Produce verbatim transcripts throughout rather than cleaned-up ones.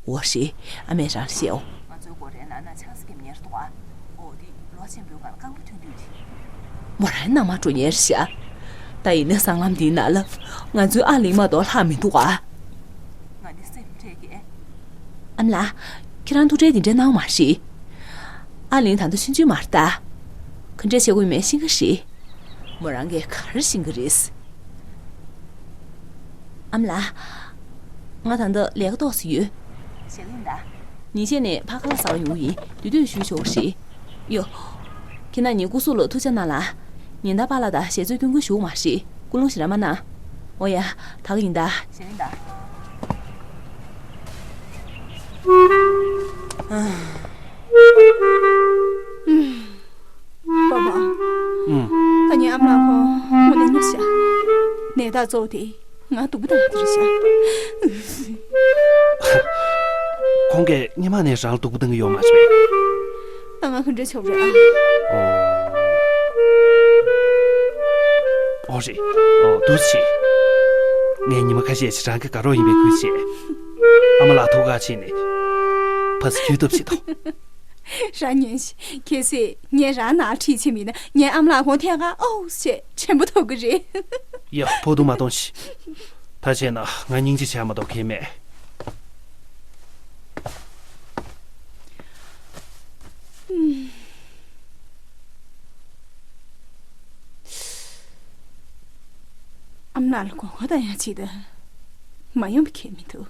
འོ་རེད། ཨ་མས་རང་ལ་བཤད་འོ། ང་ཚོའི་སྒོ་རའི་ནང་ན་ཆང་ས་རྒྱབ་ཉེར་འདུག་ཨ། འོ་དེ་ལོ་ཆེན་པོའི་སྒང་རྐང་པ་ཐོན་དུས་དེ། མོ་རང་ནང་མ་འགྲོ་ཉེར་ཤག་ད་ཡིན་ན་སྲང་ལམ་འདིའི་ནང་ལ་ང་ཚོའི་ཨ་ལིང་མ་གཏོགས་ལྷག་མི་འདུག་ཨ། ང་ནི་སེམས་ཁྲལ་གྱིས། ཨ་མ་ལགས། ཁྱེད་རང་ཐུགས་ཁྲལ་དེ་འདྲ་གནང་མ་རེད། ཨ་ལིང་ད་ལྟ་ཆུང་ཆུང་མ་རེད་ད། ག་འདྲ་བྱེད་དགོས་མེད་ཤེས་ཀྱི་རེད། མོ་རང་གིས་ག་རེ་ཤེས་ཀྱི་རེད། ཨ་མ་ལགས། ང་ད་ལྟ་ལས་ཀ་ཏོག་ཙམ་ཡོད། ཞེ་གི་ཡིན་ད། ཉིན་ཤས་ནས་ཕར་ཁ་ལག་ཟ་བར་ཡོང་གི་ཡིན། དུས་དུས་ཞུ་ཆོག་གི་རེད། ཡོ། ཁྱེད་རྣམ་གཉིས་སྐུ་གཟུགས་ལ་ཐུགས་ཅག་གནང་ལ། ཉིན་ལྟར་པཱ་ལགས་དང་ཞལ་རྩོད་སྐྱོན་ཀུན་ཞུ་གི་མ་རེད། ཀུན་སློང་ཞེ་དྲག་མ་གནང་། འོ་ཡ། ད་ག་ཡིན་ད། ཞེ་གི་ཡིན་ད། པ་པ། ཨུམ། ད་ངའི་ཨ་མ་ལགས་ཁོང་དངོས་གནས་སྨྱོ་ཤག་ནད་རྟགས་གཙོ་བོ་དེ་ང་སྡུག་པོ་བཏང་ཡག་དེ་རེད་ཤག་ཁོང་གིས་སྔོན་མ་ནས་རང་ལ་སྡུག་པོ་བཏང་གི་ཡོད་མ་རེད་པས། ད་ང་ག་འདྲ་བྱེད་དགོས་རེད་ཨ། ཨོ། ཨོ་རེད། ཨོ་འདུག་སེ་བྱེད། ངས་ཉི་མ་ཁ་ཤས་ཤིག་རང་གི་དགའ་རོགས་ཡིན་པའི་ཁུལ་བྱས། ཨ་མ་ལགས་ཐུགས་ཁག་ཆེ་ནས་ཕར་ཚུར་འཁྱུད་ཐབས་བྱེད་དོ། རང་ཉོན་ཞིག་གལ་སྲིད་ངས་རང་ནང་ཁྲིད་ཕྱིན་པ་ཡིན་ན་ངའི་ཨ་མ་ལགས་ཁོང་ཐད་ཀར་ཨོ་ཞེས་དྲན་པ་ཐོབ་ཀྱི་རེད། ཡ་ཕོག་ཐུག་མ་གཏོང་ཞིག་ད་བྱས་ན་ང་སྙིང་རྗེ་བྱས་མ་གཏོགས་གལ་མེད། ཨ་མ་ལགས་ལ་དགོངས་པ་དང་ཡང་ཅིག་ཏུ་མ་ཡོང་བའི་ཁེལ་མི་འདུག་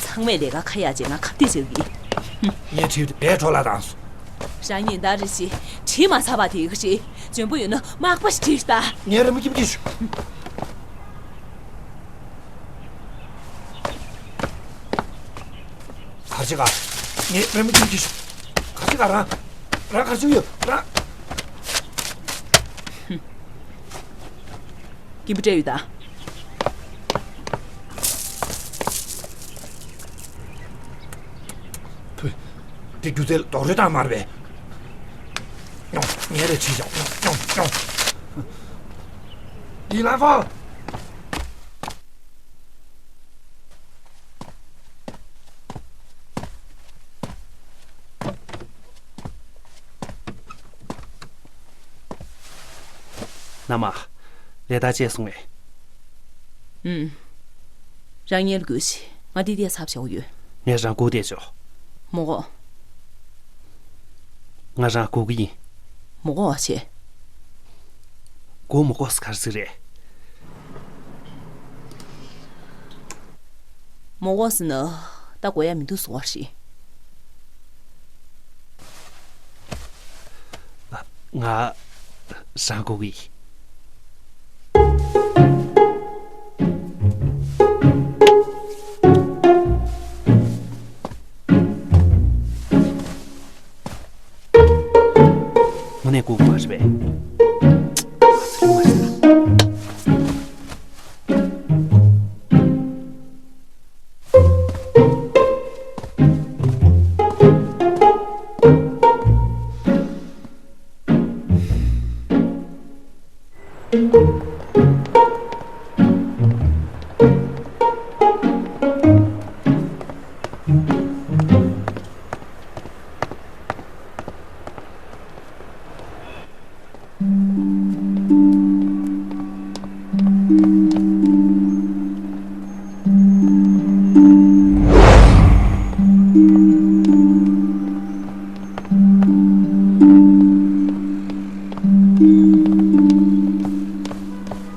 ཚང་མས་ལས་ཀ་ཁ་ཡ་བྱས་ན་ཁ་གཏད་བྱེད་ཀྱི། ངས་ཁྲིད་དེ་བས་འཕྲོ་བརླག་བཏང་སོང་། རང་ཉིན་ལྟར་རེ་ཞིག་བྲིས་མ་ཚར་བ་དེ་ག་རེད། འཇོན་པོ་ཡོད་ན་མག་པ་ཞིག་བྲིས་ཤོག་ད། ངས་རི་མོ་ཁྱིམ་གྱིས་ཞུ། གར་ཅི་ག་ངས་རི་མོ་ཁྱིམ་གྱིས་ཞུ། གར་ཅི་ག་རང་། རང་གར་ཅི་ཡོད་རང་། སྐྱིད་པོ་སྤྲད་ཡོད་ད། ཕུ། དེ་སྒྱུ་རྩལ་རྡོག་རོལ་བཏང་མ་རེད་པས། ཉོང་། ངས་རེ་བྱས་ཤོག་ཉོང་ཉོང་ཉོང་། ལི་ལང་ཧྥང་། མནའ་མ། ལས་ཐག་བཅད་སོང་ངས། ཨུམ། རང་ཉལ་དགོས་ཤིག་ང་འདི་བལྟས་ཚར་བྱའོ་ཡོད། ངས་རང་སྒུག་བསྡད་ཆོག་མོ་གོ། ང་རང་སྒུག་གི་ཡིན། མོ་གོ་བྱེད། སྒུག་མོ་གོ་ཟེར་ག་རེ་ཟེར་རེད། མོ་གོ་ཟེར་ན་ད་དགོས་ཡ་མི་འདུག་ཟེར་བ་རེད། ང་རང་སྒུག་གི་ཡིན། དངོས་གནས་སྒུག་མ་རེད་པས།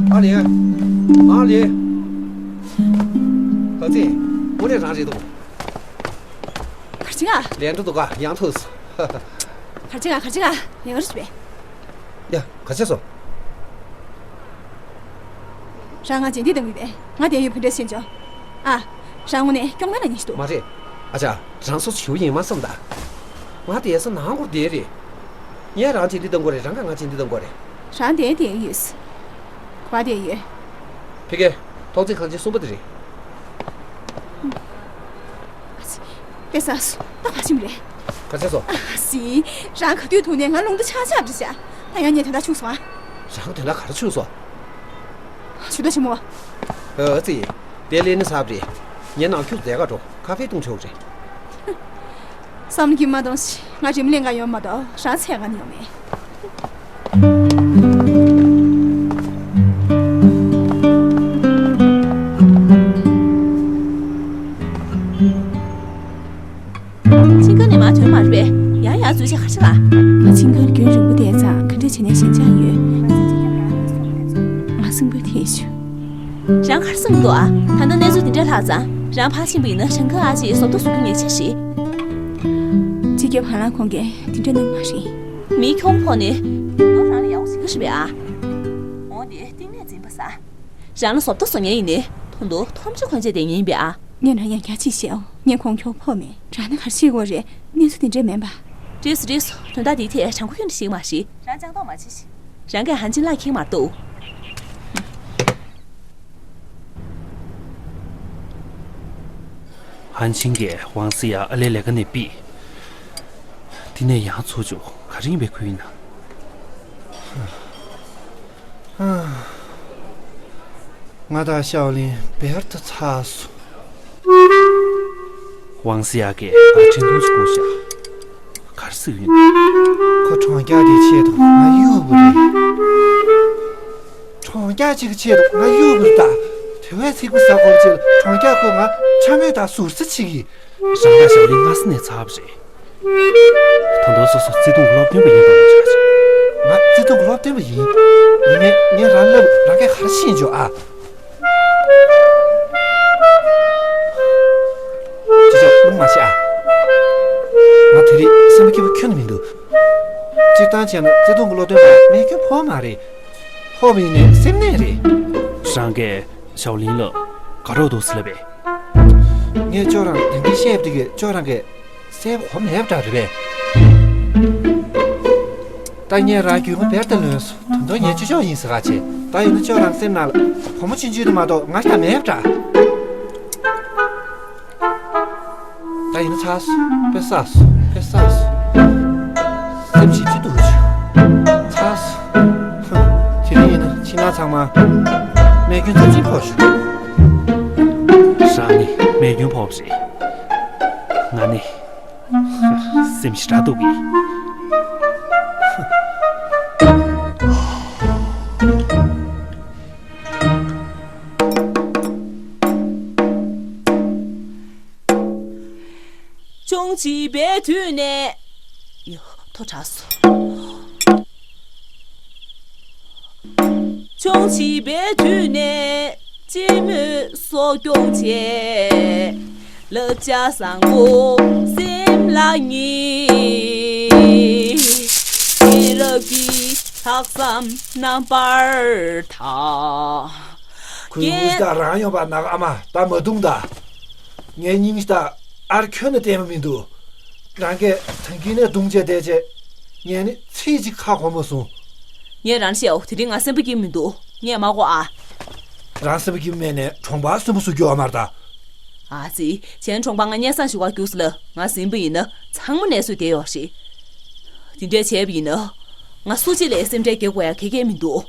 ཨ་ལེ། ཨ་ལེ། ཧ་ཙི། དངོས་གནས་རང་རེད་འདུག་གར་ཕྱིན་ཨ། ལན་འགྲོ་འདུག་ག་ཡང་ཐུག་སོང་། གར་ཕྱིན་ཨ། གར་ཕྱིན་ཨ། ཡང་རེ་ཞིག་པས། ཡ། ག་བྱས་སོང་། རང་ང་རྗེས་འདེད་གཏོང་གི་རེད། ང་བསྡད་ཡོད་བུ་འདྲ་ཤེས་བྱུང་། ཨ། རང་དངོས་གནས་སྐྱོ་ངལ་ལ་ཉེ་ཞིག་འདུག་མ་རེད། ཨ་ཅག་རང་སོ་སོ་ཞུ་ཡིན་མ་བསམ་ད། ང་བསྡད་ས་ནང་སྐོར་བསྡད་རེད། ངས་རང་རྗེས་འདེད་གཏོང་དགོས་རེད། རང་ག་ང་རྗེས་འདེད་གཏོང་དགོས་རེད། རང་བསྡད་བསྡད་ཡོད། ག་པར་བསྡད་ཡོད། ཕ་གི། ཐོག་བརྩེགས་ཁང་ཆེན་གསུམ་པ་དེ་རེད། ཨ་ཙི། དཔེ་ཟ་སོང་། ད་ག་ཕྱིན་པ་རེད། ག་བྱས་སོང་། ཨ་ཙི། རང་ག་དུས་ཐུག་ནས་ང་རླུང་རྟ་ཆག་ཆག་རེད་ཤག་ད་ཡང་ངས་དོན་དག་བྱུང་སོང་ཨ། རང་དོན་དག་ག་རེ་བྱུང་སོང་། ཞུ་དག་ཆེན་མོ། ཨ་ཙི། དེ་ལས་ནི་ཟབ་རེད། ངའི་ནང་ཁྱུག་མཛད་ག་འགྲོ། ཁ་ཧྥེ་བཏུང་ཆོག་རེད། བསམ་གྱིས་མ་གཏོང་ཞིག་ང་རིམ་ལས་འགའ་ཡོང་མ་གཏོགས་རང་ཚད་ག་ནས་ཡོང་མེད། ཆིང་ཁ་ནས་མ་ཐོན་མ་རེད་པས། ཡང་ཡང་འཛུལ་བྱས་ག་རེ་ལ། ང་ཆིང་ཁར་རྒྱུན་རིང་པོ་བསྡད་ཙང་ག་འདྲ་བྱས་ནས་ཞེན་ཆགས་ཡོད། ང་སེམས་པ་ཐེ་ཞུ། རང་གར་སེམས་འདུག་ཨ། ད་ལྟ་གནས་ཚུལ་འདི་འདྲ་ལྷག་ཙང་། རང་ཕར་ཕྱིན་པ་ཡིན་ན་ཞང་ཁ་ཨ་ཅེས་བཟོ་ལྟ་བཟོ་རྒྱུ་ཉེ་ཆ་རེད། སྤྱི་ཁྱབ་ཧ་ལམ་ཁོང་གིས་འདི་འདྲ་གནང་མ་རེད། མི་ཁྱོད་ཕོག་ནས་ཁོ་རང་ལ་ཡག་པོ་བྱེད་ཀྱི་རེད་པས་ཨ། འོ་དེ་གཏིང་ནས་འཛིན་པ་ཟ། རང་ལ་བཟོ་ལྟ་བཟོ་མཁན་ཡིན་ནའི་དོན་དུ་ཐོམ་ཆུ་གོན་ཆས་དེ་ཡིན་པས་ཨ། ངས་རང་ཡང་བསྐྱར་ཅིག་བཤད་ཨོ། ངས་ཁོང་ཁྱོད་ཕོག་མེད། རང་ནི་ག་རེ་བཤད་དགོས་རེད། གནས་ཚུལ་དེ་འདྲས་མིན་པ། འགྲིགས་སོ་འགྲིགས་སོ། དོན་དག་འདིའི་ཐད་དྲང་པོ་ཁྱོན་ནས་ཞིག་མ་ཞིག་རང་སྤྱང་ཐོག་མ་བྱེད་ཤིག་རང་གིས་ཧན་ཆིན་ལགས་མཁྱེན་མ་གཏོགས། ཧན་ཆིན་གྱིས་ཝང་སི་ཡ་ཨ་ལེ་ལས་ཀ་ནས་ཕུད། དེ་ནས་ཡང་ཚུར་བཅུག་ག་རེ་ཡིན་པའི་ཁུལ་ཡིན་ན། ང་དང་ཞའོ་ལིན་བེར་ཐ་ཚར་སོང་། ཝང་སི་ཡ་གིས་ང་འཕྲིན་ཐུང་ཞིག་བསྐུར་བཞག་ག་རེ་ཟེར་གྱི་ཡོད་ན། ཁོ་གྲོང་ཁྱེར་དེའི་ཆེད་དུ་ང་གཡུག་པ་རེད། གྲོང་ཁྱེར་གཅིག་གི་ཆེད་དུ་ང་གཡུག་པ་རེད་ད། དེ་བས་ཚིག་པ་ཟ་དགོས་པ་ཅིག་ལ་གྲོང་ཁྱེར་ཁོས་ང་འཕྱ་སྨོད་དང་ཟུར་ཟ་བྱེད་ཀྱི། རང་དང་ཞའོ་ལིན་སྔ་ས་ནས་ཚར་བ་རེད། ད་དུང་སོ་སོ་བརྩེ་དུང་གི་སློབ་སྟོན་པ་ཡིན་པ་ལ་ཆགས་ཆེ། ང་བརྩེ་དུང་གི་སློབ་སྟོན་པ་ཡིན། ཡིན་ནའི་ངས་རང་ལབ་རང་གིས་ག་རེ་ཤེས་འཇོག་ཨ། ཅི་ཅོག་རླུང་མ་བྱེད་ཨ། ང་དེ་རིང་སེམས་པ་སྐྱིད་པོ་ཁྱོན་ནས་མི་འདུག་སྤྱིར་བཏང་བྱས་ན་བརྩེ་དུང་གི་སློབ་སྟོན་པ་རྨས་སྐྱོན་ཕོག་མ་རེད། ཕོག་པ་ཡིན་ནའི་སེམས་ནད་རེད། རང་གིས་ཞའོ་ལིན་ལ་ག་རེ་འདུག་ཟེར་ལབ་པས། ངས་ཅོ་རང་དེ་འདྲ་བཤད་པ་དེ་གིས་ཅོ་རང་གིས་གསལ་པོ་གོ་མེད་པ་འདྲ་རེད་པས། ད་ངས་རང་རྒྱུས་མངའ་བེར་ཐ་ལོན་སོང་། ད་དུང་ངས་ཅི་ཅོག་ཡིན་ཟེར་ག་བྱེད། ད་ཡིན་ན་ཅོ་རང་སེམས་ནང་ལ་བུ་མོ་ཆུང་ཆུང་དེ་མ་གཏོགས་ང་ལྟ་མེད་པ་འདྲ། ད་ཡིན་ན་ཚར་སོང་། དཔེ་བསགས་སོང་། དཔེ་བསགས་སོང་། སེམས་ཤིག་ཅི་འདུག་ཅིག་ཚར་སོང་། ཧ། དེ་རིང་ཡིན་ན་ཁྱིམ་ནང་ཚང་མ་རྨས་སྐྱོན་ཚབས་ཆེན་ཕོག་བྱུང་། རང་ནི་རྨས་སྐྱོན་ཕོག་པ་རེད། ང་ནི་ཧ། སེམས་ཞེ་དྲག་སྡུག་གི། ཆུང་བྱིས་པའི་དུས་ནས། ཡ། ཐོ་དྲག་སོང་། ཆུང་བྱིས་པའི་དུས་ནས་སྐྱེད་མོས་གསོ་སྐྱོང་བྱས། བསླབ་བྱ་བཟང་པོ་སེམས་ལ་ངེས། རྒན་རབས་ཀྱི་ལྷག་བསམ་རྣམ་པར་དག་ཁོའི་རྒན། ངུ་ཞིག་དང་རང་ཡོང་པ་ནག་ཨ་མ་ད་མ་རྡུང་ད། ངའི་སྙིང་ཞིག་དང་ཨར་ཁྱོན་ནས་བརྟན་པ་མི་འདུག་རང་གིས་ཐང་གིན་ནས་རྡུང་བྱས་བསྡད་བྱས། ངས་ནི་ཚིག་གཅིག་ཁ་གོ་མ་སོང་། ངས་རང་བཤད་འོ། དེ་རིང་ང་སེམས་པ་སྐྱིད་མི་འདུག་ངས་མ་གོ་ཨ། རང་སེམས་པ་སྐྱིད་མེད་ནས་གྲོང་པ་སུན་པོ་བཟོ་རྒྱུ་ཨ་མར་ད། ཨ་ཙི། གཞན་གྲོང་པ་ང་སྙན་སེང་ཞུ་བར་རྒྱུགས་ལ་ང་ཟིན་པ་ཡིན་ན་ཚང་མ་གནས་ཚུལ་བདེ་ཡོད་རེད། དེ་འདྲས་བྱས་པ་ཡིན་ན། ང་སུ་གཅིག་ལ་སེམས་ཁྲལ་རྒྱག་དགོས་ཡ་ག་གེ་མི་འདུག་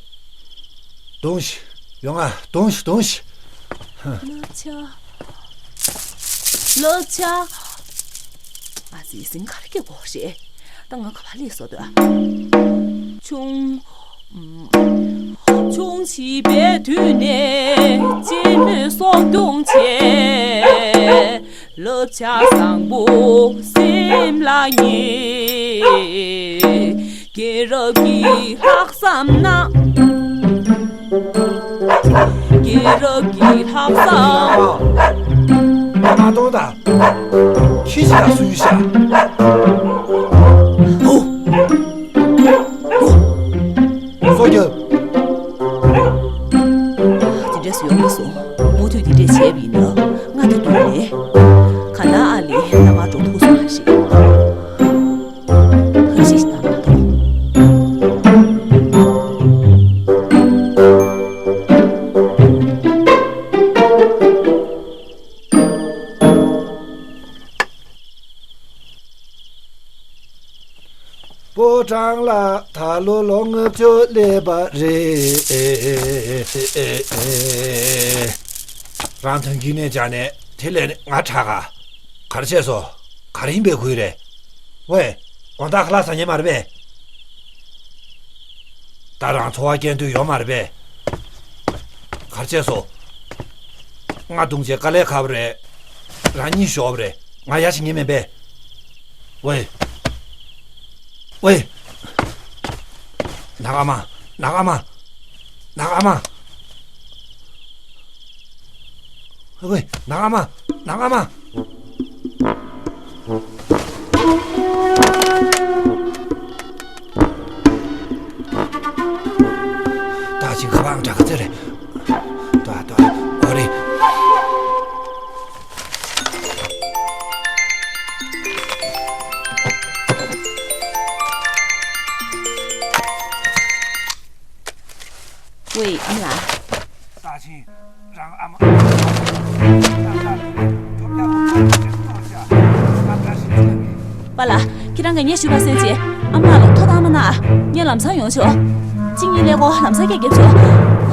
གདོང་ཞིག་ཡོང་ང་གདོང་ཞིག་གདོང་ཞིག་ཧ། བསླབ་བྱ། བསླབ་བྱ། ཨ་ཙི་ཟིན་ག་རེ་སྐྱེ་དགོས་རེད། ད་ང་ག་པར་སླེབས་སོང་དོ། ཆུང་། ཆུང་བྱིས་པའི་དུས་ནས་སྐྱེད་མོས་གསོ་སྐྱོང་བྱས། བསླབ་བྱ་བཟང་པོ་སེམས་ལ་ངེས། རྒན་རབས་ཀྱི་ལྷག་བསམ་ན། རྒན་རབས་ཀྱི་ལྷག་བསམ། ང་མ་གཏོང་ད། ཁྱི་ཞིག་ལ་སུ་ཡོད་ཤག་ཧོ། སོ་རྒྱབ། དེ་འདྲས་སུ་ཡོང་མ་སོང་། མུ་མཐུད་དེ་འདྲས་བྱས་པ་ཡིན་ན་ང་དེ་དུས་ནས་ག་ན་ཨ་ལི་རྣམ་པར་འགྲོ་ཐུབ་སོང་མ་རེད། ཐབས་ཤེས་ཤིག་གནང་མ་གཏོགས། ཕོ་བྲང་ལ་ད་ལོ་ལོ་ལྔ་བཅུ་སླེབས་པ་རེད། རང་ཐང་གི་ནས་བྱས་ནས་ དེ་ལས་ང་དྲག་ག་གར་བྱས་སོ། ག་རེ་ཡིན་པའི་ཁུལ་རེད། ཝེ། དགོང་དག་ཁ་ལག་ཟ་ཉན་མ་རེད་པས། ད་རང་འཚོ་བ་སྐྱེལ་འདོད་ཡོད་མ་རེད་པས། གར་བྱས་སོ། ང་བརྡུངས་བྱས་དཀའ་ལས་ཁག་པོ་རེད། རང་གཉིད་ཤོར་བ་རེད། ང་ཡ་བྱེད་ཉན་མེད་པས། ཝེ། ཝེ། ནག་ཨ་མ། ནག་ཨ་མ། ནག་ཨ་མ། ཝེ། ནག་ཨ་མ། ནག་ཨ་མ། ད་ཅིག་ཁ་པང་འདྲ་ག་ཚད་རེད། ད་ད་ཨོ་རེད། ཝེ། ཨ་མ་ལགས། ད་ཅིག་རང་ཨ་མ། པཱ་ལགས། ཁྱེད་རང་གིས་ངས་ཞུས་པ་གསན་བྱས། ཨ་མ་ལགས་ལ་ཐོ་བཏང་མ་གནང་། ངས་ལམ་སང་ཡོང་ཆོག་གཅིག་གཉིས་ཀླད་ཀོར་ལམ་སང་སྐད་རྒྱབ་ཆོག་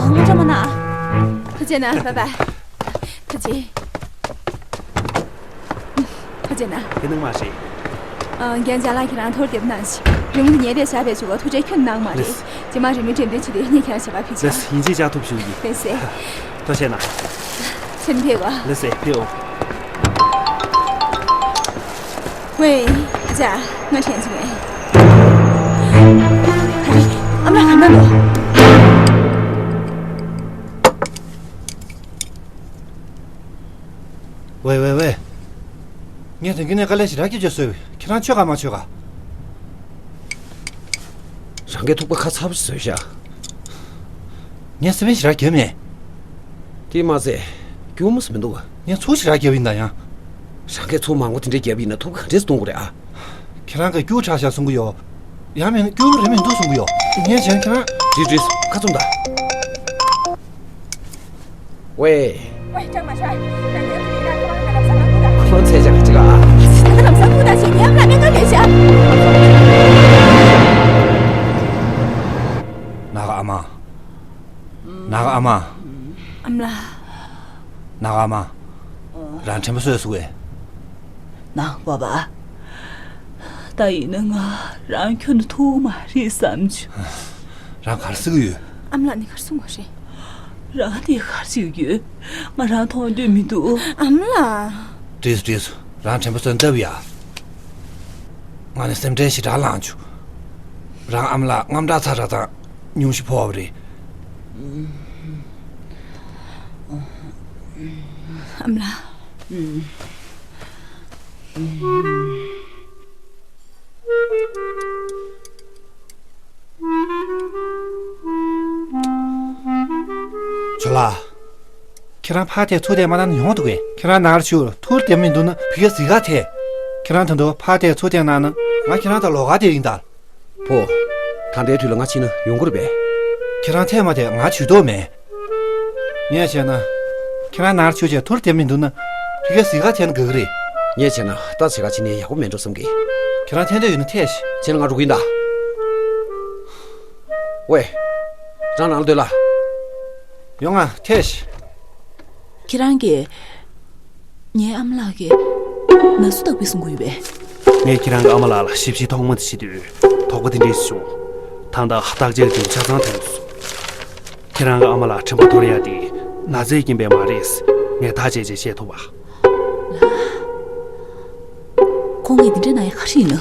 དངངས་སྐྲག་མ་གནང་། ཐུགས་རྗེ་གནང་། བཱའི་བཱའི། ཐུགས་རྗེ། ཐུགས་རྗེ་གནང་། དེ་ནང་མ་རེད། ཨ། རྒན་ཅག་ལགས་ཁྱེད་རང་ཐུགས་རྗེ་གནང་ཞིག་རི་མོ་འདི་ངས་དེ་བཞག་པའི་ཆུ་བ་ཐུགས་རྗེ་ཁྱོན་གནང་མ་རེད། ལགས། རྗེས་མ་རི་མོ་འགྲེམས་སྟོན་བྱེད་དུས་ངས་ཁྱེད་རང་ཞལ་པར་ཕུལ་ཆོག་ལགས། ཡིན་གཅིག་མིན་གཅིག་ཐུགས་ཞུ་གི། ལགས་སེ། ལགས། ཐུགས་རྗེ་གནང་། ཚུན་ཕེབས་གོ། ལགས་སེ། ཕེབས་འོ། ཝེ། ཨ་ཅག་ང་དྲན་བྱུང་ངས། ཨ་རེ། ཨ་མ་ལགས་ག་ན་འདུག་ཝེ་ཝེ་ཝེ། ངས་དོན་གྱི་ནས་དཀའ་ལས་ཞེ་དྲག་སྐྱེལ་བྱས་སོང་། ཁྱེད་རང་ཆོས་ག་མ་ཆོས་ག་རང་གིས་ཐུག་པ་ཁ་ཚ་པོ་ཞིག་བཟོས་ཤག་ངས་སེམས་པ་ཞེ་དྲག་རྒྱབ་མེད། དེས་མ་ཚད་སྐྱུར་མོ་ཞིག་མི་འདུག་ངས་ཚུར་ཞེ་དྲག་རྒྱབ་ཡིན་ད་ཡང་། རང་གིས་ཚུར་མང་པོ་དེ་འདྲས་རྒྱབ་ཡིན་ན་ཐུག་པ་ག་འདྲས་སེ་གཏོང་དགོས་རེད་ཨ། ཁྱེད་རང་གིས་སྐྱུར་དྲག་ཤག་གསུང་གི་ཡོད། ཡང་མིན་ན་སྐྱུར་རེད་མི་འདུག་གསུང་གི་ཡོད། ངས་བྱས་ན་ཁྱེད་རང་། ཀྲིས་ཀྲིས། ཁ་བཙུམ་ད། ཝེ། ཝེ། ཀྲང་མ་ཤོད། ཁོང་ཚེ་ཅག་ཅིག་ཨ། ད་ལམ་སང་ཁུ་ད་ཞེ་ཉམས་ལ་མེད་ཀ་མེད་ཤག་ནག་ཨ་མ། ནག་ཨ་མ། ཨ་མ་ལགས། ནག་ཨ་མ། རང་དྲན་པ་གསོས་སོང་ངས། ནག་པ་པ། ད་ཡིན་ན་ང་རང་ཁྱོན་ནས་ཐུག་མ་རེད་བསམ་བྱུང་། རང་ག་རེ་ཟེར་གྱི་ཡོད། ཨ་མ་ལགས་ནི་ག་རེ་གསུང་བ་རེད། རང་དེ་ག་རེ་བྱེད་ཀྱི་ཡོད། ང་རང་མཐོང་འདོད་མི་འདུག་ཨ་མ་ལགས། ཀྲིས་ཀྲིས། རང་དྲན་པ་གསོས་སྟབས་ཡ། ང་ནི་སེམས་ཁྲལ་ཞེ་དྲག་ལངས་བྱུང་། རང་ཨ་མ་ལགས་དངངས་སྐྲག་ཚ་དྲགས་དང་སྙུང་གཞི་ཕོག་པ་རེད། ཨ་མ་ལགས། ཇོ་ལགས། ཁྱེད་རང་ཕར་ཐད་ཚུར་ཐད་མ་གནང་ན་ཡོང་འདུག་གས། ཁྱེད་རང་ནར་ཆུ་ཐུར་དེ་མི་འདུག་ན་ཕི་ག་ཟི་ག་ཐད། ཁྱེད་རང་ད་དུང་ཕར་ཐད་ཚུར་ཐད་གནང་ན་ང་ཁྱེད་རང་དང་ལོགས་ཀ་བསྡད་ཡིན་ད། ཕོ། ད་ལྟའི་དུས་ལ་ང་ཕྱིན་ན་ཡོང་གི་རེད་པས། ཁྱེད་རང་ཐད་མ་ཐད་ང་ཇུས་གཏོགས་མེད། ངས་བྱས་ན། ཁྱེད་རང་ནར་ཆུ་བྱས་ཐུར་དེ་མི་འདུག་ན་ཕི་ག་ཟི་ག་ཐད་ན་དགའ་གི་རེད། ངས་བྱས་ན་ལྟ་བྱེད་ག་ཕྱིན་ནས་ཡག་པོ་མེད་འགྲོ་བསམ་གི། ཁྱེད་རང་ཐད་འདོད་ཡོད་ན་ཐད་ཤིག་བྱས་ན་ང་འགྲོ་གི་ཡིན་ད། ཝེ། རང་ནང་ལ་སྡོད་ལ། ཡོང་ང་ཐད་ཤིག་ཁྱེད་རང་གིས། ངའི་ཨ་མ་ལགས་ཀྱིས་ན་ཟུག་ལྟ་བུ་གསུང་གི་ཡོད་པས། ངས་ཁྱེད་རང་གི་ཨ་མ་ལགས་ལ་ཞིབ་ཕྱིའི་ཐོག་མ་དེ་བྱེད་དུས་དོགས་པ་དེ་འདྲས་བྱུང་། ད་ལྟ་བརྟག་དཔྱད་ཀྱི་ཆ་ཚང་ཐོན་སོང་། ཁྱེད་རང་གི་ཨ་མ་ལགས་དྲན་པ་འཐོར་ཡ་དེ་ན་ཚས་རྐྱེན་པས་མ་རེད། ངས་ཐག་བཅད་བྱས་བཤད་ཐུབ་པ། ཁོང་གིས་འདི་འདྲ་གནང་ཡ་ག་རེ་ཡིན་ན།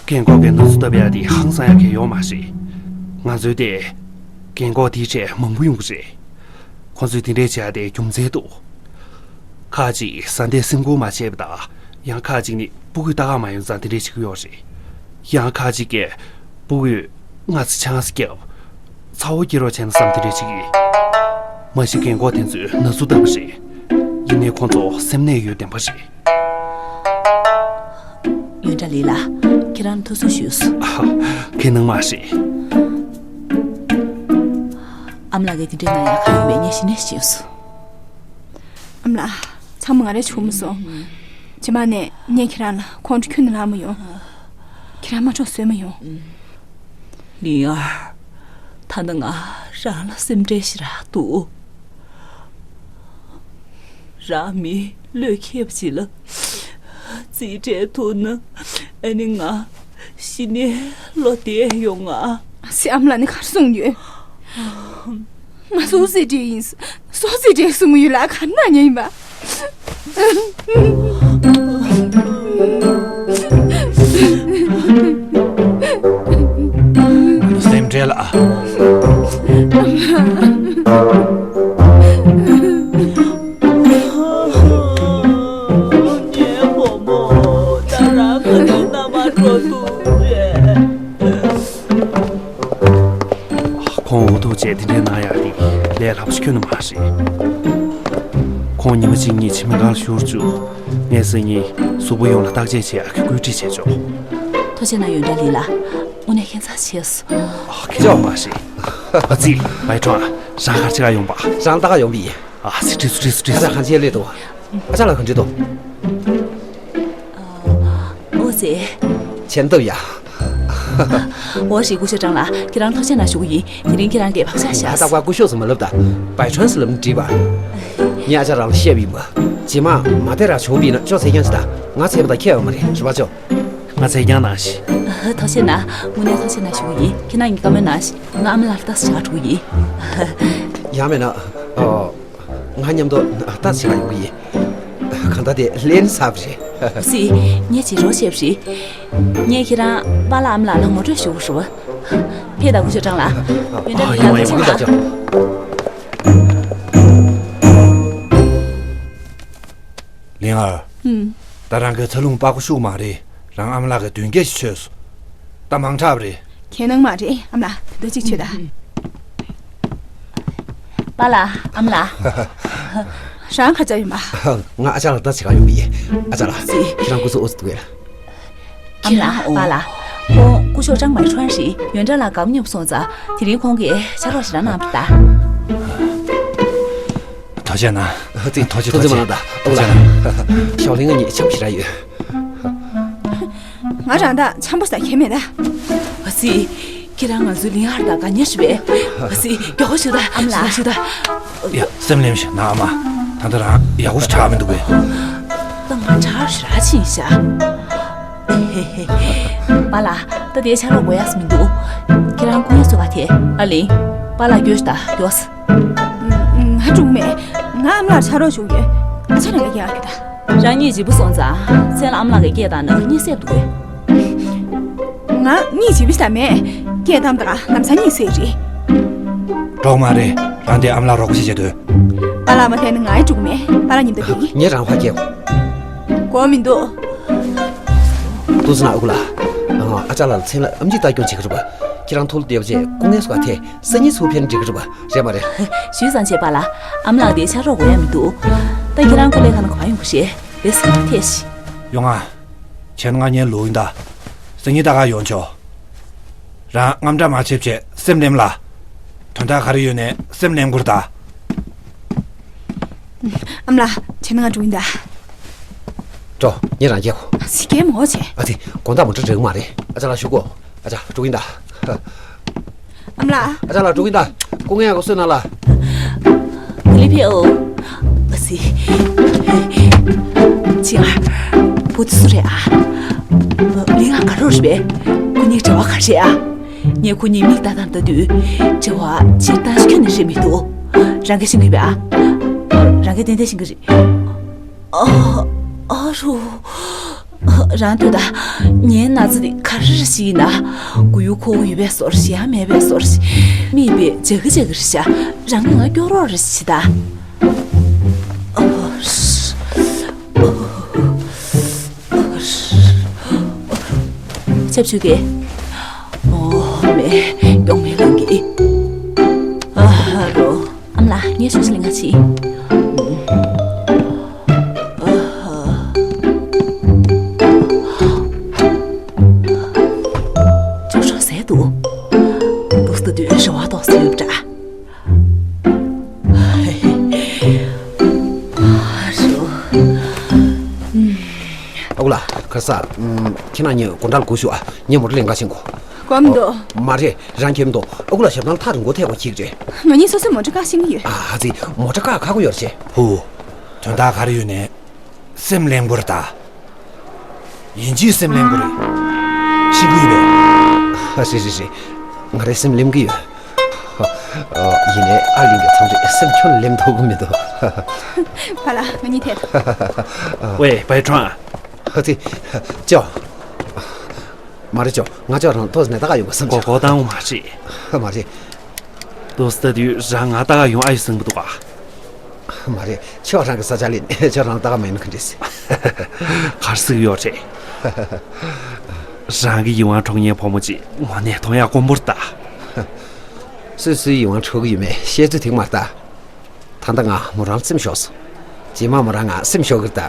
རྒན་གོག་གིས་ན་ཟུག་ལྟ་བུ་ཡ་དེ་ཧང་སང་ཡ་གང་ཡོད་མ་རེད། ང་ཚོའི་དེ་རྒན་གོག་དེའི་གྲས་མང་པོ་ཡོང་གི་རེད། ཁོང་ཚོས་དེ་འདྲས་བྱས་ཏེ་རྒྱུ་མཚན་འདུག་ཁག་ཅིག་བཟའ་ཟླས་སེམས་ཁུར་མ་བྱས་པ་དང་། ཡང་ཁག་ཅིག་ནི་སྤུ་གུས་ལྟ་ག་མ་ཡོང་ཙང་དེ་འདྲས་བྱེད་ཀྱི་ཡོད་རེད། ཡང་ཁག་ཅིག་གིས་སྤུ་གུས་སྔ་ཚེ་ཆང་ས་བརྒྱབ། ཚ་བོ་སྐྱེ་རོགས་བྱས་ན་བསམ་དེ་འདྲས་བྱེད་ཀྱི་ཡིན། མ་གཞི་རྒན་གོག་དེ་ཚོས་ན་ཟུག་ལྟ་བུ་རེད། ཡིན་ནའི་ཁོང་ཚོ་སེམས་ནད་ཡོད་བདེན་པ་རེད། ཡོན་ཀྲ་ལི་ལགས། ཁྱེད་རང་ལ་ཐུགས་གསོ་ཞུས་སོང་། ཁྱེད་ནང་མ་ཞིག་ཨ་མ་ལགས་ཀྱིས་དེ་འདྲའི་གནང་ཡ་ག་ཡིན་པའི་ངས་གཞི་ནས་ཤེས་སོང་། ཨ་མ་ལགས། ཚང་མ་ང་རས་བྱུང་མ་སོང་། རྗེས་མ་ནས་ངས་ཁྱེད་རང་ལ་ཁོང་ཁྲོ་ཁྱོན་ནས་ལངས་མ་ཡོང་། ཁྱེད་རང་མ་འཕྲོག་བཟོས་མ་ཡོང་། ལིང་ཨར། ད་ནི་ང་རང་ལ་སེམས་ཁྲལ་ཞེ་དྲག་འདུག་རང་མི་བློས་འཁེལ་བ་ཅིག་ལ་རྩིས་སྤྲད་ཐུབ་ན། ཨ་ནི་ང་ཤི་ནས་བློ་བདེ་ཡོང་ང་། སི་ཨམ་ལགས་ནི་ག་རེ་གསུངས་ཡོད། ང་སུ་རྩིས་སྤྲད་ཡིན། སུ་རྩིས་སྤྲད་གསུང་གི་ཡོད་ལ་ག་ན་ཉན་ཡིན་པ། སེམས་ཁྲལ་ཨ། ངའི་བུ་མོ་ད་རང་ག་དུས་མནའ་མ་འགྲོ་ཐུབ་རེད། ཁོང་འུ་ཐུག་བྱས་དེ་འདྲའི་ན་ཡག་དེ་ལས་སླ་པོ་ཞིག་ཁྱོན་ནས་མ་རེད། ཁོང་ཉི་མ་གཅིག་གཉིས་བྱེ་མའི་སྒང་ལ་བཞུར་བཅུག་ངས་སང་ཉིན་གཟུགས་པོ་ཡོངས་ལ་བརྟག་དཔྱད་བྱེད་ཡག་གི་བཀོད་སྒྲིག་བྱས་ཆོག་ཐུགས་རྗེ་གནང་ཡོན་ཏན་ལི་ལགས། དངོས་གནས་ཁྱད་མཚར་ཆེ་སོང་། ཨ། ཁྱེད་ཅག་མ་ཤེས། ཨ་ཙི། བའི་ཁྲོང་། རང་ག་རེ་བྱེད་ག་ཡོང་པ། རང་ལྟ་ག་ཡོང་པ་ཡིན། ཨ་ཙི། ཁྲིད་སོང་། ཁྲིད་སོང་། ཁྲིད་སོང་། ཨ་ཅག་ཁང་ཆེན་སླེབས་འདུག་ཨ་ཅག་ལགས་གང་བྱེད་འདུག་ཨོ་ཙི། བྱེད་འདུག་ཡ། འོ་ཞིག་སྐུ་ཞབས་ཀྲང་ལགས། ཁྱེད་རང་ཐུགས་རྗེ་གནང་ཞུ་གི་ཡིན། དེ་རིང་ཁྱེད་རང་གིས་བག་ཆགས་བཞག་ང་རྟག་པར་སྐུ་ཞབས་སུ་མ་ལབ་ད། བའི་ཁྲོང་ཟེར་ལབ་ན་འགྲིག་པ། ངས་ཨ་ཅག་རང་ལ་བཤད་པ་ཡིན་པ། རྗེས་མ་མ་བདེ་ར་བྱུང་བ་ཡིན་ན་ཅོག་ཙེ་རྐྱང་ཞིག་ད། ང་བཙལ་བ་དང་ཁྱད་ཡོད་མ་རེད། རེད་པ་ཅོག་ང་བཙལ་རྐྱང་གནང་ཞིག་ཐུགས་རྗེ་གནང་། དངོས་གནས་ཐུགས་རྗེ་གནང་ཞུ་གི་ཡིན། ཁྱེད་རང་གཉིས་བཀའ་མོལ་གནང་ཞིག་ང་ཨ་མ་ལགས་ལ་ལྟ་ས་ཞིག་འགྲོ་གི་ཡིན། ཡང་མིན་ན། ཨོ། ང་མཉམ་དུ་ལྟ་ས་ཞིག་ཡོང་གི་ཡིན། གང་ལྟར་དེ་ལན་ཟབ་རེད། སི། ངས་བྱེད་རོགས་བྱས་པ་རེད། ངས་ཁྱེད་རང་པཱ་ལགས་ཨ་མ་ལགས་ལ་ངོ་སྤྲོད་ཞུ་དགོས་རེད་པ། ཕེབས་དང་སྐུ་ཞབས་ཀྲང་ལགས། ཡོན་ཏན་ལི་ལགས། ཡོན་ཏན་ལགས། ལིང་ཨར། ཨུམ། ད་རང་གི་ཚ་རླུང་པགས་པ་ཤུགས་མ་རེད། རང་ཨ་མ་ལགས་ཀྱིས་བདུན་བརྒྱད་ཅིག་བྱས་སོང་། ད་མང་དྲགས་པ་རེད། ཁྱད་ནང་མ་རེད་ཨ་མ་ལགས། ད་ཅིག་བྱོས་ད། པཱ་ལགས། ཨ་མ་ལགས། རང་ག་རེ་བྱེད་ག་ཡོང་པ། ང་ཨ་ཅག་ལ་ལྟ་བྱེད་ག་ཡོང་པ་ཡིན། ཨ་ཅག་ལགས། ཙི། ཁྱེད་རང་སྐུ་གཟུགས་འོ་ཙི་འདུག་གས། ཨ་མ་ལགས། པཱ་ལགས། ཁོང་སྐུ་ཞབས་ཀྲང་མའི་ཁྲོན་ཞིག་ཡོན་ཏན་ལགས་དགའ་པོ་མཉམ་སོང་ཙང་དེ་རིང་ཁོང་གིས་ཕྱག་རོགས་ཞེ་དྲག་གནང་བ་རེད་ད། ཐུགས་རྗེ་གནང་། ཨ་ཙི། ཐུགས་རྗེ་ཐུགས་རྗེ་མ་གནང་ད། ཨོ་ལགས། ཞའོ་ལིང་ང་གཉིས་འཆམ་ཞེ་དྲག་ཡོད། ང་རང་དང་འཆམ་པོ་ཟེར་མཁན་མེད་ད། ཨ་ཙི། ཁྱེད་རང་ང་ཚོའི་ལིང་ཨར་དང་དགའ་ཉེ་རེད་པས། ཨ་ཙི། མགྱོགས་པོ་ཞུ་ད། ཨ་མ་ལགས། ཞུ་ད། ཡ། སེམས་ལྷོད་ཞིག་གནང་ཨ་མ། ད་ལྟ་རང་ཡག་པོ་ཞིག་ཆགས་མི་འདུག་པས། ད་ང་དྲག་ཞེ་དྲག་ཕྱིན་ཤག་པཱ་ལགས། ད་དེའི་ཕྱག་རོགས་དགོས་ཡག་མི་འདུག་ཁྱེད་རང་སྐུ་ངལ་གསོ་ག་ཐད། ཨ་ལིང་། པཱ་ལགས་སྐྱོར་ཞིག་ད། མགྱོགས། ང་འགྲོ་གི་མེད། ང་ཨ་མ་ལགས་ཕྱག་རོགས་ཞུ་གི་ཡོད། ཨ་ཅག་ལགས་ཀྱིས་སྐད་རྒྱག་གི་ད། རང་གཉིས་གཅིག་པུ་སོང་ཙང་མཚན་ལ་ཨ་མ་ལགས་ཀྱིས་སྐད་བཏང་ན་གཉིད་སད་འདུག་གས། ང་གཉིད་གཅིག་པུ་ཞིག་ད་མེད། སྐད་བཏང་དང་ལམ་སང་གཉིད་སད་རེད། གྲོགས་མ་རེད། རང་དེ་ཨ་མ་ལགས་རོགས་པ་ཞིག་བྱེད་དུས། པཱ་ལགས་མ་ཐད་ན་ང་ཡི་འགྲོ་གི་མེད། པཱ་ལགས་མཉམ་དུ་སྐྱོད་ཀྱི། ངས་རང་ཕར་སྐྱེལ། དགོས་མི་འདུག་ཏུ་ཙི་ན་ཨ་ཁུ་ལགས། ཨ་ཅག་ལགས་ལ་མཚན་ལ་ཨེམ་ཆི་ལྟ་སྐྱོང་བྱེད་ཀྱི་རེད་པ། ཁྱེད་རང་ཐུགས་ལ་བདེ་བ་བྱས་སྐུ་ངལ་གསོ་ག་ཐད། སང་ཉིན་ཚུར་ཕེབས་ན་འགྲིག་གི་རེད་པ། རེད་མ་རེད། ཞུས་ཙང་བྱས་པཱ་ལགས། ཨ་མ་ལགས་དེ་ཕྱག་རོགས་དགོས་ཡག་མི་འདུག་ད་ཁྱེད་རང་སྐུ་ལས་ཁང་ནང་ག་པར་ཡོང་གི་རེད། རེད་ཟེར་ཐད་ཤིག་ཡོང་ང་། བྱས་ན་ང་ཉལ་ལོག་ཡིན་ད། སང་ཉིན་ད་ག་ཡོང་ཆོག་རང་དངངས་སྐྲག་མ་བྱེད་བྱས་སེམས་ནེམ་ལ། དོན་དག་ག་རེ་ཡོད་ནའི་སེམས་ནེམ་དགོས་རེད་ད། ཨ་མ་ལགས། བྱས་ན་ང་འགྲོ་ཡིན་ད། འགྲོ། ངས་རང་སྐྱེལ་གོ། ཟི་སྐད་མོ་བྱས། ཨ་ཙི། དགོང་དག་མོ་ཊ་འགྲིག་མ་རེད། ཨ་ཅག་ལགས་བཞུགས་གོ། ཨ་ཅག་འགྲོ་གི་ཡིན་ད། ཨ་མ་ལགས། ཨ་ཅག་ལགས་འགྲོ་གི་ཡིན་ད། སྐུ་ངལ་ཡག་པོ་གསོས་གནང་ལ། ལི་ཕེ་ཨོ། ཨ་ཙི། ཅི་ཨ། བུ་དེ་སུ་རེད་ཨ། ལིང་ཨར་དགའ་རོགས་རེད་པས། ཁོ་གཉིས་འབྲེལ་བ་ག་རེ་རེད་ཨ། ངས་ཁོ་གཉིས་མིག་ལྟ་སྟངས་ལྟ་དུས་འབྲེལ་བ་སྤྱིར་བཏང་ཞིག་ཁྱོན་ནས་རེད་མི་འདུག་རང་གིས་ཤེས་ཀྱི་ཡོད་པས་ཨ། རང་གིས་ཏན་ཏན་ཤེས་ཀྱི་རེད། ཨ། ཨ་རོ། རང་ལྟོས་དང་། ངའི་ན་ཚ་འདི་ག་རེ་རེ་ཞིག་ཡིན་ན། མགོ་ཡུ་འཁོར་གྱི་ཡོད་པའི་བཟོ་འདྲ་ཞིག་ཡང་མེད་པའི་བཟོ་འདྲ་ཞིག་མིག་དཔེ་འཇག་གི་འཇག་གི་རེད་ཤག་རང་གིས་ང་སྐྱོར་རོགས་རེ་བྱེད་དང་། ཆབ་ཆུ་གེ། ཨོ་མེ། མགྱོགས་མེད་ལང་གི། ཨ་རོ། ཨ་མ་ལགས། ངས་ཞུ་ཞིག་ལ་ང་ཕྱིན། ཅོག་ཅོག་ཟས་འདུག་འདུག་ལྟ་དུས་རེ་བ་ཏོག་ཙམ་ཡོད་པ་འདྲ། ཨ་ཁུ་ལགས། ག་རེ་ཟ། ཁྱེད་རང་གཉིས་དགོང་དག་ལ་སྒུག་ཤོག་ཨ། ངས་མོ་ཊ་ལེན་ག་ཕྱིན་གོ། དགོས་མི་འདུག་མ་རེད། རང་ཁྱེར་མི་འདུག་ཨ་ཁུ་ལགས་ཞབས་ཐང་ལ་ཐག་རིང་པོ་ཐེག་པ་ཁྱེར་གྱི་རེད། ང་གཉིས་སོ་སོའི་མོ་ཊ་ཁ་ཤེས་ཀྱི་ཡོད་རེད། ཨ་ཙི། མོ་ཊ་ཁ་ཁག་པོ་ཡོད་རེད་ཅེ། ཧུ། དོན་དག་ག་རེ་ཡོད་ནའི་སེམས་གླེན་པོ་རེད་ད། ཡིན་གཅིག་སེམས་གླེན་པོ་རེད། ཤེས་ཀྱི་ཡོད་པས། ཨ། རེད་རེད་རེད། ང་རའི་སེམས་གླེན་གྱི་ཡོད། ཨ། ཡིན་ནའི་ཨ་ལིང་གི་མཚམས་རེད། སེམས་ཁྱོན་ནས་གླེན་ཐུབ་ཀྱི་མི་འདུག་བ་ལ་ང་གཉིས་ཐད། ཝེ། བའི་ཁྲོན། ཨ་ཙི། ཅོ། མ་རེད་ཅོ། ང་ཅོ་རང་ཏོག་ཙམ་ནས་ལྟ་ག་ཡོང་དགོས་བསམ། མགོ་སྐོར་བཏང་བ་མ་རེད། མ་རེད། ཏོག་ཙམ་ལྟ་དུས་རང་ང་ལྟ་ག་ཡོང་ཨ་ཡོད་བསམ་གྱི་འདུག་ག་མ་རེད། ཁྱོད་རང་གི་ས་ཆ་ལ་ཁྱོད་རང་ལྟ་ག་མ་ཡོང་ན་ག་འདྲས། ག་རེ་ཟེར་གྱི་ཡོད་རེད། རང་གི་ཡིད་དབང་འཕྲོག་མཁན་བུ་མོ་ཅིག་དངོས་གནས་མཐོང་ཡག་དཀོན་པོ་རེད་ད། སུས་སུའི་ཡིད་དབང་འཕྲོག་གི་ཡོད་མེད་བཤད་ཚོད་ཐིག་མ་རེད་ད། ད་ལྟ་ང་མོ་རང་སེམས་ཤོར་སོང་། རྗེས་མ་མོ་རང་ང་སེམས་ཤོར་གི་རེད་ད།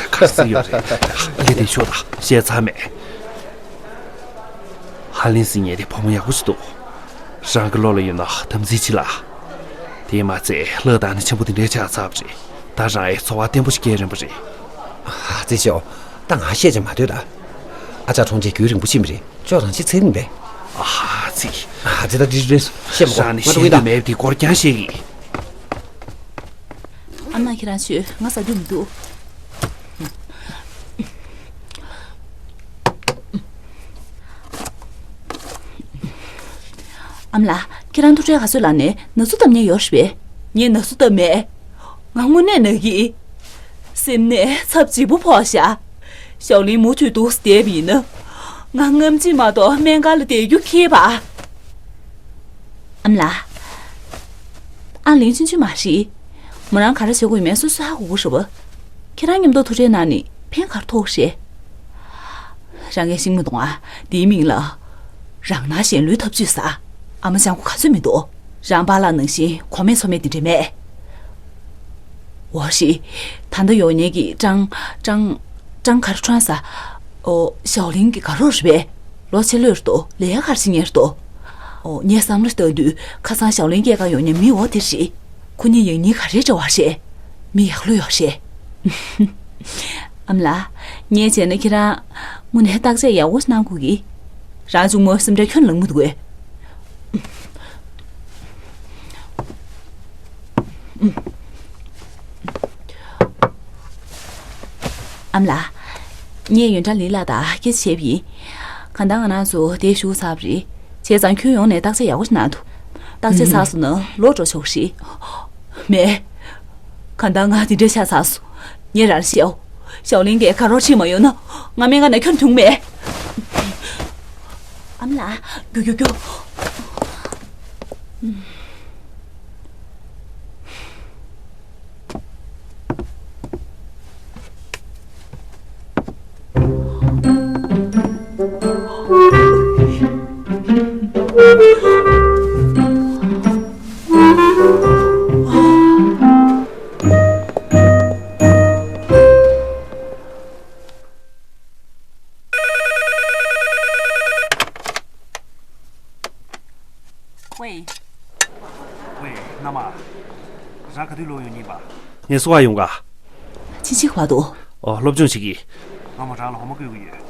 ག་རེ་ཟེར་གྱི་ཡོད་རེད། ལས་དེ་ཤོད་ད། བཤད་ཚར་མེད། ཧ་ལིན་ཟེར་མཁན་དེ་བུ་མོ་ཡག་པོ་ཞིག་འདུག་རང་གི་བློ་ལ་ཡོད་ན་དམ་ཚིག་ཅིག་ལ། དེས་མ་ཚད་ལྷ་དང་ནི་ཆེན་པོ་དེ་འདྲའི་ཆགས་ཚར་བ་རེད། ད་རང་ཨེ་འཚོ་བ་བརྟན་པོ་ཞིག་སྐྱེལ་རན་པ་རེད། ཨ་ཙི་ཤོག་ད་ང་བཤད་བྱ་མ་སྡོད་ད། ཨ་ཅག་གྲོངས་རྗེས་རྒྱུན་རིང་པོ་ཕྱིན་པ་རེད། ཅོ་རང་ཅི་ཚེ་རིང་པས། ཨ་ཙི། ཨ་ཙི་ད་འདི་རེད། བཤད་མ་དགོས། རང་ནི་ང་ཤེས་འདོད་མེད་པའི་སྐོར་རྐྱང་བཤད་གི། ཨ་མ་ཁྱེད་རང་ཤོད། ང་ཟ་རྒྱུ་མི་འདུག་ཨ་མ་ལགས། ཁྱེད་རང་ཐུག་འཕྲད་ག་ཚོད་ལ་ནས་ན་ཟུག་བཏབ་མཁན་ཡོད་རེད་པས། ངས་ན་ཟུག་བཏབ་མེད། ང་དངོས་གནས་ན་གི། སེམས་ནས་ཚབ་ལྗིད་པོ་ཕོག་ཤག་ཞའོ་ལིན་མུ་མཐུད་འདུག་སེ་བསྡད་པ་ཡིན་ན། ང་སྔ་ཕྱི་མ་གཏོགས་སྨན་ཁང་ལ་བསྡད་རྒྱུ་ཁྱད་པར། ཨ་མ་ལགས། ཨ་ལིང་ཆུང་ཆུང་མ་རེད། མོ་རང་ག་རེ་བྱེད་དགོས་ཡོད་མེད་སོ་སོས་ཧ་གོ་གི་རེད་པ། ཁྱེད་རང་མཉམ་དུ་ཐུག་འཕྲད་གནང་ནས་ཕན་ག་རེ་ཐོགས་རེད། རང་ངས་ཤེས་མི་འདུག་ཨ། འདིའི་མིང་ལ། རང་ན་གཞན་ལུས་ཐབས་ཇུས་ཟེར། ཨ་མ་ཅང་གོ་ག་ཚོད་མི་འདུག་རང་པཱ་ལགས་ནང་བཞིན་གོ་མེད་ཚོར་མེད་དེ་འདྲ་མེད། འོ་ཤི། ད་ལྟ་ཡོང་མཁན་གྱི་ཀྲང་ཀྲང་ཀྲང་ག་རེ་ཁྲོན་ཟེར། ཨོ། ཞའོ་ལིན་གྱི་དགའ་རོགས་རེད་པས། ལོ་ཆེ་ལོས་རེད་དོ། ལས་ཀ་ག་རེ་བྱེད་མཁན་རེད་དོ། ཨོ། ངས་བསམ་བློ་བཏང་དུས་ཁ་སང་ཞའོ་ལིན་སྐྱེལ་ག་ཡོང་མཁན་མི་འོ་དེ་རེད། ཁོ་གཉིས་ཡིན་གཉིས་ག་རེ་འབྲེལ་བ་རེད། མི་ཡག་ལོས་ཡོད་རེད། ཨ་མ་ལགས། ངས་བྱས་ན་ཁྱེད་རང་དངོས་གནས་བརྟག་དཔྱད་ཡག་པོ་གནང་དགོས་ཀྱི། རང་གཅུང་མོའི་སེམས་ཁྲལ་ཁྱོན་ནས་ལངས་མི་འདུག་གས། ཨ་མ་ལགས། ངས་ཡོན་ཀྲང་ལི་ལགས་དང་སྐད་ཆ་བྱས་པ་ཡིན། གང་ལྟར་ང་རང་ཚོ་དེར་བཞུགས་ཚར་བ་རེད། བྱས་ཙང་ཁྱོན་ཡོངས་ནས་བརྟག་དཔྱད་ཡག་པོ་ཞིག་གནང་འདུག་བརྟག་དཔྱད་ཚར་སོང་ན་ལོག་འགྲོ་ཆོག་གི་རེད། མེད། གང་ལྟར་ང་འདི་འདྲ་ཆགས་ཚར་སོང་། ངས་རང་ལ་བཤད་འོ། ཞའོ་ལིན་གྱིས་དགའ་རོགས་བྱེད་མ་ཡོང་ན་ང་སྨན་ཁང་ནས་ཁྱོན་ཐོན་གྱི་མེད། ཨ་མ་ལགས། རྒྱུགས་རྒྱུགས་རྒྱུགས། ཝེ། ཝེ། མནའ་མ། རང་ག་དུས་ལོག་ཡོང་མཁན་པ། ངས་སུ་བ་ཡོང་ག་ཕྱིན་ཆད་བར་དུ། ཨོ། སློབ་སྦྱོང་བྱེད་ཀྱི། ང་མོ་རང་ལ་འོ་མ་བསྐོལ་གྱི་ཡོད།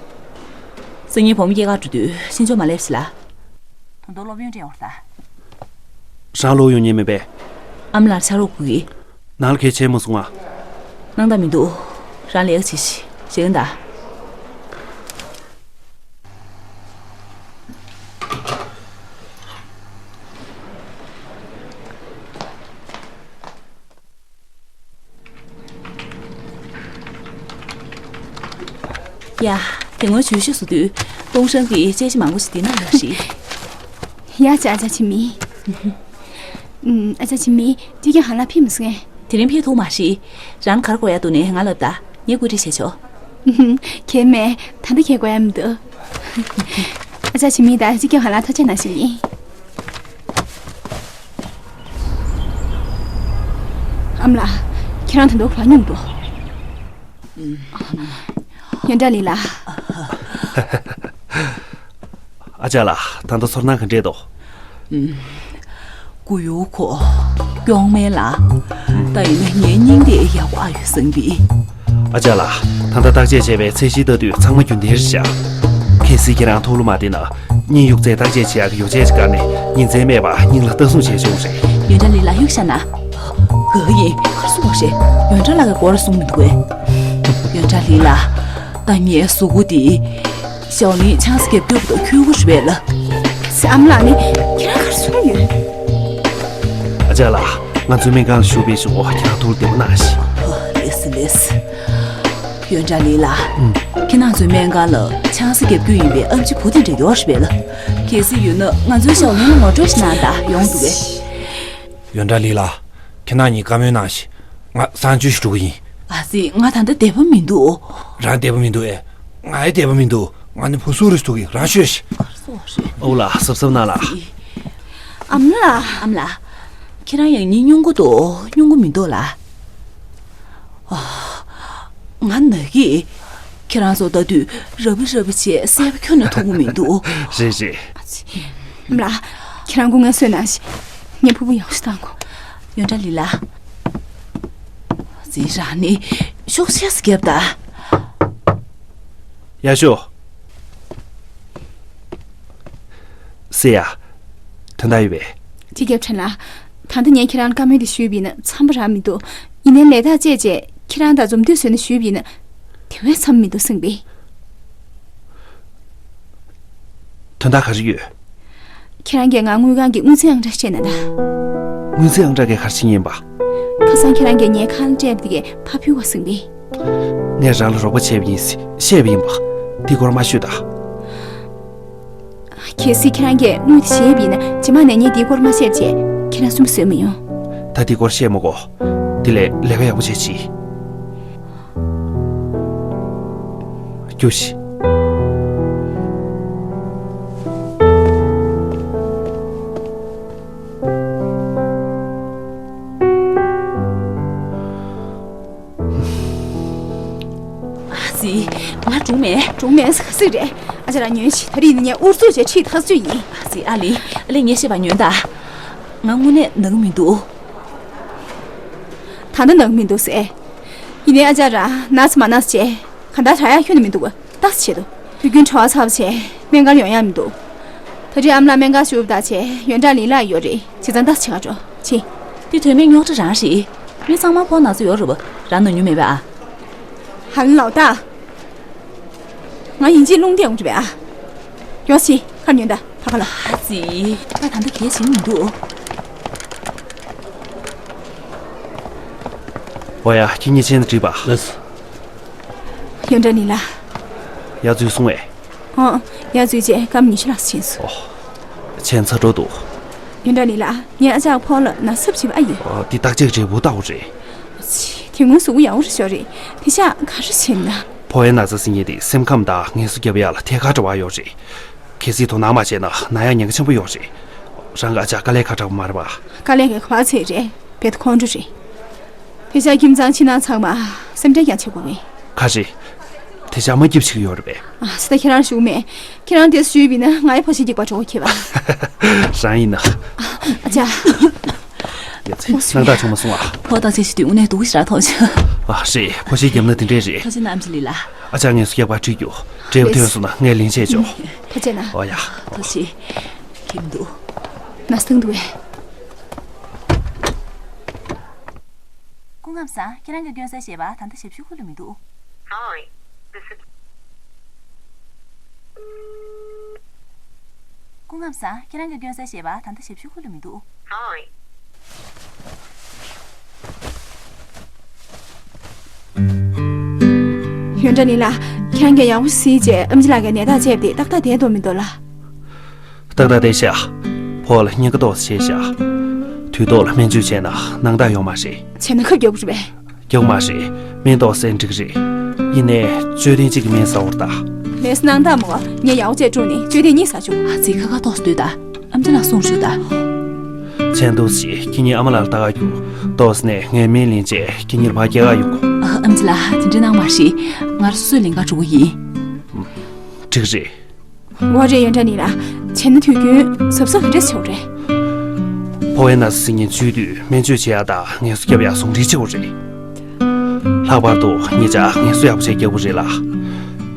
སང་ཉིན་བུ་མོ་སྐྱེལ་གར་འགྲོ་དུས་ཕྱིན་ཆད་མ་སླེབས་ཤིག་ལ། ད་དུང་སློབ་ཡོན་སྤྲད་འོར་ད། རང་ལོག་ཡོང་མཁན་མིན་པས། ཨ་མ་ལགས་ཕྱག་རོགས་དགོས་ཀྱི། ནང་ལ་གས་བྱས་མ་སོང་ང་། སྣང་དག་མི་འདུག་རང་ལས་ཀ་བྱེད་ཤིག་བྱེད་ཀྱི་ཡིན་ད། ཡ། དེ་སྔོན་ཞུ་ཞུ་བཟོ་དུས་ཏུང་ཧྲེང་གིས་དཔྱད་གཞི་མང་པོ་ཞིག་འདི་ན་ཡོད་རེད། ཡ། ཅ་ཅ་ཆི་མི། ཨུམ། ཨ་ཅག་ཆི་མི། ཅི་ཀྱང་ཧ་ལ་ཕི་མི་སུ་ངས། དེ་རིང་ཕི་ཐུག་མ་ཤི། རང་གར་གོ་ཡ་འདུག་ནས་ང་ལབ་ད། ངས་བཀོད་སྒྲིག་བྱས་ཆོག་གལ་མེད། ད་ལྟ་ཁྱེད་དགོས་ཡ་མི་འདུག་ཨ་ཅག་ཆི་མི། ད་ཅི་ཀྱང་ཧ་ལ་ཐག་ཆད་ན་ཞིག་ཡིན། ཨ་མ་ལགས། ཁྱེད་རང་ད་དུང་ག་པར་སྙུང་འགྲོ། ཡོན་ཏྲ་ལི་ལགས། ཨ་ཅག་ལགས། ད་ལྟ་ཚོར་སྣང་ག་འདྲས་འདུག་སྐུ་ཡུ་ཁོ། སྐྱོང་མེད་ལ། ད་ཡིན་ན་ངའི་སྙིང་དེ་ཡག་པོ་ཨ་ཡོད་བསམ་གི། ཨ་ཅག་ལགས། ད་ལྟ་བརྟག་དཔྱད་བྱས་པའི་ཚད་གཞི་ལྟ་དུས་ཚང་མ་རྒྱུན་ལྡན་རེད་ཤག་གལ་སྲིད་ཁྱེད་རང་ཐུགས་བློ་མ་བདེ་ན། སྙིང་གཡུག་རྩལ་བརྟག་དཔྱད་བྱེད་ཡག་གི་ཡོ་བྱད་ཅིག་བཀར་ནས་ཉིན་མཚན་མེད་པར་སྙིང་ལ་ལྟ་སྲུང་བྱས་ཆོག་གི་རེད། ཡོན་ཏྲ་ལི་ལགས་གཡུག་བཞག་ན། ག་ཡིན། ག་སུ་བ་རེད། ཡོན་ཀྲང་ལགས་ཀྱི་སྐོར་གསུངས་མི་འདུག་གས། ཡོན་ཀྲང་ལི་ལགས། ད་ངའི་གཟུགས་པོ་འདི། ཞའོ་ལིན་ཆང་ས་རྒྱབ་རྒྱུ་དང་ཁྱོད་ཀྱི་རེད་པས་ལ། ཨ་མ་ལགས་ནི་ཁྱེད་རང་ག་རེ་གསུང་ཡོད། ཨ་ཅག་ལགས། ང་ཚོའི་སྨན་ཁང་ལ་བཞུགས་པའི་གཞུག་ཁྱེད་རང་ཐུགས་བདེ་པོ་གནང་ཞིག་ཨ། ལགས་སོ་ལགས་སོ། ཡོན་ཀྲང་ལི་ལགས། ཨུམ། ཁྱེད་རང་ཚོའི་སྨན་ཁང་ལ་ཆང་ས་རྒྱབ་རྒྱུ་ཡིན་པའི་ཨེམ་ཆི་བུ་དེ་འདྲ་ཡོད་རེད་པས་ལ། གལ་སྲིད་ཡོད་ན་ང་ཚོའི་ཞའོ་ལིན་ལ་ངོ་སྤྲོད་ཞིག་གནང་དང་། ཡོང་འདུག་གས། ཡོན་ཀྲང་ལི་ལགས། ཁྱེད་རང་གཉིས་བཀའ་མོལ་གནང་ཞིག་ང་གསང་སྤྱོད་ཞིག་འགྲོ་གི་ཡིན། ཨ་ཙི། ང་ད་ལྟ་བདེ་པོ་མི་འདུག་རང་བདེ་པོ་མི་འདུག་ཨེ། ང་ཡང་བདེ་པོ་མི་འདུག་ང་ནི་བུ་སུ་རེ་ཐུག་གི། རང་ཤོད་ཤིག་ཨོ་ལགས། གཟབ་གཟབ་གནང་ལགས། ཨ་མ་ལགས། ཨ་མ་ལགས། ཁྱེད་རང་ཡང་གཉིད་སྙུང་གི་འདུག་སྙུང་གི་མི་འདུག་ལགས། ཨ། ང་ན་གི། ཁྱེད་རང་ཚོ་ལྟ་དུས་རབ་རིབ་རབ་རིབ་བྱས་གསལ་པོ་ཁྱོན་ནས་མཐོང་གི་མི་འདུག་རེད་རེད། ཨ་ཙི། ཨ་མ་ལགས། ཁྱེད་རང་སྐུ་ངལ་གསོས་གནང་ཞིག་ངའི་ཕུ་བོ་ཡག་ཤོས་བཏང་གོ། ཡོན་ཀྲང་ལི་ལགས། ཨ་ཙི། རང་ནི་ཤུགས་ཆེ་ཙམ་རྒྱབ་དང་། ཡག་ཤོས། སེ་ཡ། དོན་དག་ཡོད་པས། སྤྱི་ཁྱབ་ཁྲེན་ལགས། ད་ལྟ་ངས་ཁྱེད་རང་ལ་བཀའ་མོལ་འདི་ཞུས་པ་ཡིན་ན་འཚམས་པ་རང་མི་འདུག་ཡིན་ནའི་ལས་ཐག་བཅད་རྗེས་ཁྱེད་རང་དང་འཛོམས་འདུས་བཟོས་ནས་ཞུས་པ་ཡིན་ན། དེ་བས་འཚམས་མི་འདུག་སེམས་པས། དོན་དག་ག་རེ་ཡོད། ཁྱེད་རང་གིས་ང་དངུལ་ཁང་གི་དངུལ་རྩིས་ཨང་གྲངས་བཤད་གནང་དང་། དངུལ་རྩིས་ཨང་གྲངས་ཀྱིས་ག་རེ་བྱེད་ཀྱི་ཡིན་པ། ཁ་སང་ཁྱེད་རང་གིས་ངའི་ཁང་གླ་སྤྲད་པ་དེ་གས་ཕར་ཕུལ་བ་སེམས་པས། ངས་རང་ལ་རོགས་པ་བྱས་པ་ཡིན་ཟེར་བཤད་པ་ཡིན་པ། འདི་སྐོར་མ་ཤོད་དང་། གལ་སྲིད་ཁྱེད་རང་གིས་དངུལ་དེ་བཞེས་པ་ཡིན་ན། རྗེས་མ་ནས་ངས་འདིའི་སྐོར་མ་བཤད་བྱས་ཁྱེད་རང་སུན་པོ་བཟོས་མི་ཡོང་། ད་འདིའི་སྐོར་བཤད་མི་དགོས། འདི་ལས་ལས་ཀ་ཡག་པོ་བྱས་ཤིག་རྒྱུགས་ཤིག་ཨ་ཙི། ང་གྲོངས་མེད། གྲོངས་མེད་ཟེར་ག་ཟིག་རེད། ཨ་ཅག་རང་ཉོན་ཞིག་ད་རེས་ནི་ངས་ཨུ་ཚུགས་བྱས་ཁྲིད་ཐག་ཆོད་ཡིན། ཨ་ཙི། ཨ་ལི། ཨ་ལི། ངས་བཤད་པ་ཉོན་དང་། ང་དངོས་གནས་ན་གི་མི་འདུག་ད་ལྟ་ན་གི་མི་འདུག་ཟེར། ཡིན་ནའི་ཨ་ཅག་རང་ན་ཚ་མ་ན་ཚ་བྱས། གང་ལྟར་དྲག་ཡག་ཁྱོན་ནས་མི་འདུག་པ། ཏག་ཙམ་བྱེད་དོ། དུས་རྒྱུན་བྲེལ་བ་ཚ་པོ་བྱས། སྨན་ཁང་ཡོང་ཡག་མི་འདུག་ད་རེས་ཨ་མ་ལགས་སྨན་ཁང་ཞུ་བ་དང་བྱས། ཡོན་ཀྲང་ལི་ལགས་ཡོད་རེད། བྱས་ཙང་ཏག་ཙམ་བྱེད་ག་འགྲོ། ཕྱིན། འདི་དོན་མེད་རྙོག་དྲ་རང་རེད། མི་ཚང་མ་ཕོ་ན་ཚ་ཡོད་རེད་པ། རང་ན་མྱོང་མེད་པས་ཨ། ཧ་ལ་ལའོ་ཏ། ང་ཡིན་གཅིག་རླུང་རྟས་ཡོང་གི་རེད་པས་ཨ། ཡོང་ཞིག་ཁ་ཉོན་ད། ཕ་ཁ་ལ། ཨ་ཙི། ད་ད་འདི་གལ་ཆེན་མི་འདུག་འོ་ཡ། ཁྱེད་གཉིས་ཆེན་དུ་འགྲིག་པ། ལགས་སོ། ཡོན་ཀྲང་ལི་ལགས། ཡར་འཛུལ་སོང་བས། ཨོ། ཡར་འཛུལ་རྗེས་སྐར་མ་ཉི་ཤུ་ལྷག་ཙམ་ཕྱིན་སོང་། ཨོ། ཆེན་ཚ་འགྲོ་འདུག་ཡོན་ཀྲང་ལི་ལགས། ངའི་ཨ་ཅག་ཕོ་ལ་ན་ཚ་བྱེད་པ་ཨ་ཡོད། ཨོ། འདི་བརྟག་དཔྱད་འབྲས་བུ་ལྟ་བུ་རེད། ཆི། དེ་སྔོན་གཟུགས་པོ་ཡག་པོ་རེད་ཤག་རེད། དེ་ཤག་ག་རེ་བྱས་ན། ཕོ་བའི་ན་ཚ་ཟེར་མཁན་དེ་སེམས་ཁམས་དང་ངལ་གསོ་རྒྱབ་ཡག་ལ་ཐད་ཀར་འབྲེལ་བ་ཡོད་རེད། གལ་སྲིད་དོ་སྣང་མ་བྱས་ན་ན་ཡག་ཉེན་ཁ་ཆེན་པོ་ཡོད་རེད། རང་གི་ཨ་ཅག་དཀའ་ལས་ཁག་དྲག་པོ་མ་རེད་པ། དཀའ་ལས་ཀྱི་ག་པར་ཚད་རེད། རྦད་དེ་ཁོང་ཁྲོ་རེད། དེ་ཤག་ཁྱིམ་ཚང་ཕྱི་ནང་ཚང་མ་སེམས་ཁྲལ་ཀྱང་བྱེད་དགོས་མེད། ག་རེ། དེ་ཤག་མ་སྐྱིད་པོ་བྱེད་ཀྱི་ཡོད་རེད་པས། ཨ། ས་ད་ཁྱེད་རང་ཞུ་མེད། ཁྱེད་རང་དེ་ཞུས་པ་ཡིན་ན་ང་ཡི་ཕོ་ཤི་སྡིག་པ་གྲོགས་ཁྱེད་པ། རང་ཡིན་ན། ཨ་ཅག་ཡ་ཚེ། སྣང་དག་བྱུང་མ་སོང་ཨ། ཕོ་དང་ཚེ་ཞིག་དུས་དངོས་གནས་སྡུག་ཞིག་རག་ཐོག་ཆ། ཨ་ཧྲེ། ཕོ་ཤི་རྒྱབ་ན་དེ་འདྲས་རེད། ཐུགས་རྗེ་གནང་། ཨམ་ཆི་ལི་ལ། ཨ་ཅག་ངལ་གསོ་རྒྱག་པར་ཁྲིད་རྒྱུ། འབྲས་བུ་ཐོན་སོང་ན་ངས་ལན་བྱས་ཆོག་ཐུགས་རྗེ་གནང་། ཨོ་ཡ། ཐུགས་རྗེ་ཆེ། ཁྱིམ་དུ། ན་སྟངས་འདུག་བས། སྐུ་ཁམས་བཟང་། ཁྱེད་རང་གི་སྐྱོན་གསལ་བཤད་པ་ད་ལྟ་ཞབས་ཞུ་ཁུལ་ལ་མི་འདུག Hi, this is སྐུ་ཁམས་བཟང་། ཁྱེད་རང་གི་སྐྱོན་གསལ་བཤད་པ་ད་ལྟ་ཞབས་ཞུ་ཁུལ་ལ་མི་འདུག Hi. ཡོན་ཀྲང་ལི་ལགས། ཁྱེད་རང་གིས་ཡག་པོ་གཟིགས་རྗེས་ཨམ་ཆི་ལགས་ཀྱི་ནད་རྟགས་བཅས་པ་དེ་ཏག་ཏག་བསྡད་འདུག་མི་འདུག་ལགས། ཏག་ཏག་བསྡད་ཤག་ཕོ་ལ་གཉན་ཁ་ཏོག་ཙམ་ཆེ་ཤག་དུས་ཐོག་ལ་སྨན་བཅོས་བྱས་ན་སྣང་དག་ཡོང་མ་རེད། བྱས་ན་ཁབ་རྒྱག་དགོས་རེད་པས། རྒྱག་མ་རེད། སྨན་ཏོག་ཙམ་འགྲིག་རེད། ཡིན་ནའི་བཅོས་ཐེངས་གཅིག་གི་སྨན་ཟ་བར་གདའ། ལས་སྣང་དག་མོ། ངས་ཡག་པོ་བྱས་དཀྲུགས་ནས་བཅོས་ཐེངས་གཉིས་ཟ་བཅུག་ཨ་ཙི། ཁ་ཁ་ཏོག་ཙམ་སྡོད་དང་། ཨམ་ཆི་ལགས་གསུང་ཞུ་དང་། ཆན་ཏུའུ་ཅི། ཁྱེད་གཉིས་ཨ་མ་ལགས་ལ་ལྟ་ག་རྒྱུགས། ཏོག་ཙམ་ནས་ངས་སྨན་ལེན་རྗེས་ཁྱེད་གཉིས་ལ་ཕར་སྐྱེལ་ག་ཡོང་གོ། ཨ། ཨམ་ཆི་ལགས། དེ་འདྲ་གནང་མ་རེད། ང་རང་སོ་སོས་ལེན་ག་འགྲོ་གི་ཡིན། འགྲིག་རེད། འོ་རེད། ཡོན་ཀྲང་ལི་ལགས། བྱས་ན་དུས་རྒྱུན་གཟབ་གཟབ་ག་འདྲས་བྱེད་དགོས་རེད། ཕོ་བའི་ན་ཚ་ཟེར་མཁན་བཅོས་དུས་སྨན་བཅོས་བྱེད་ཡག་དང་ངལ་གསོ་རྒྱབ་ཡག་ཟུང་འབྲེལ་བྱེད་དགོས་རེད། ལྷག་པར་དུ་ངེད་ཅག་ངལ་གསོ་ཡག་པོ་བྱས་རྒྱག་དགོས་རེད་ལ།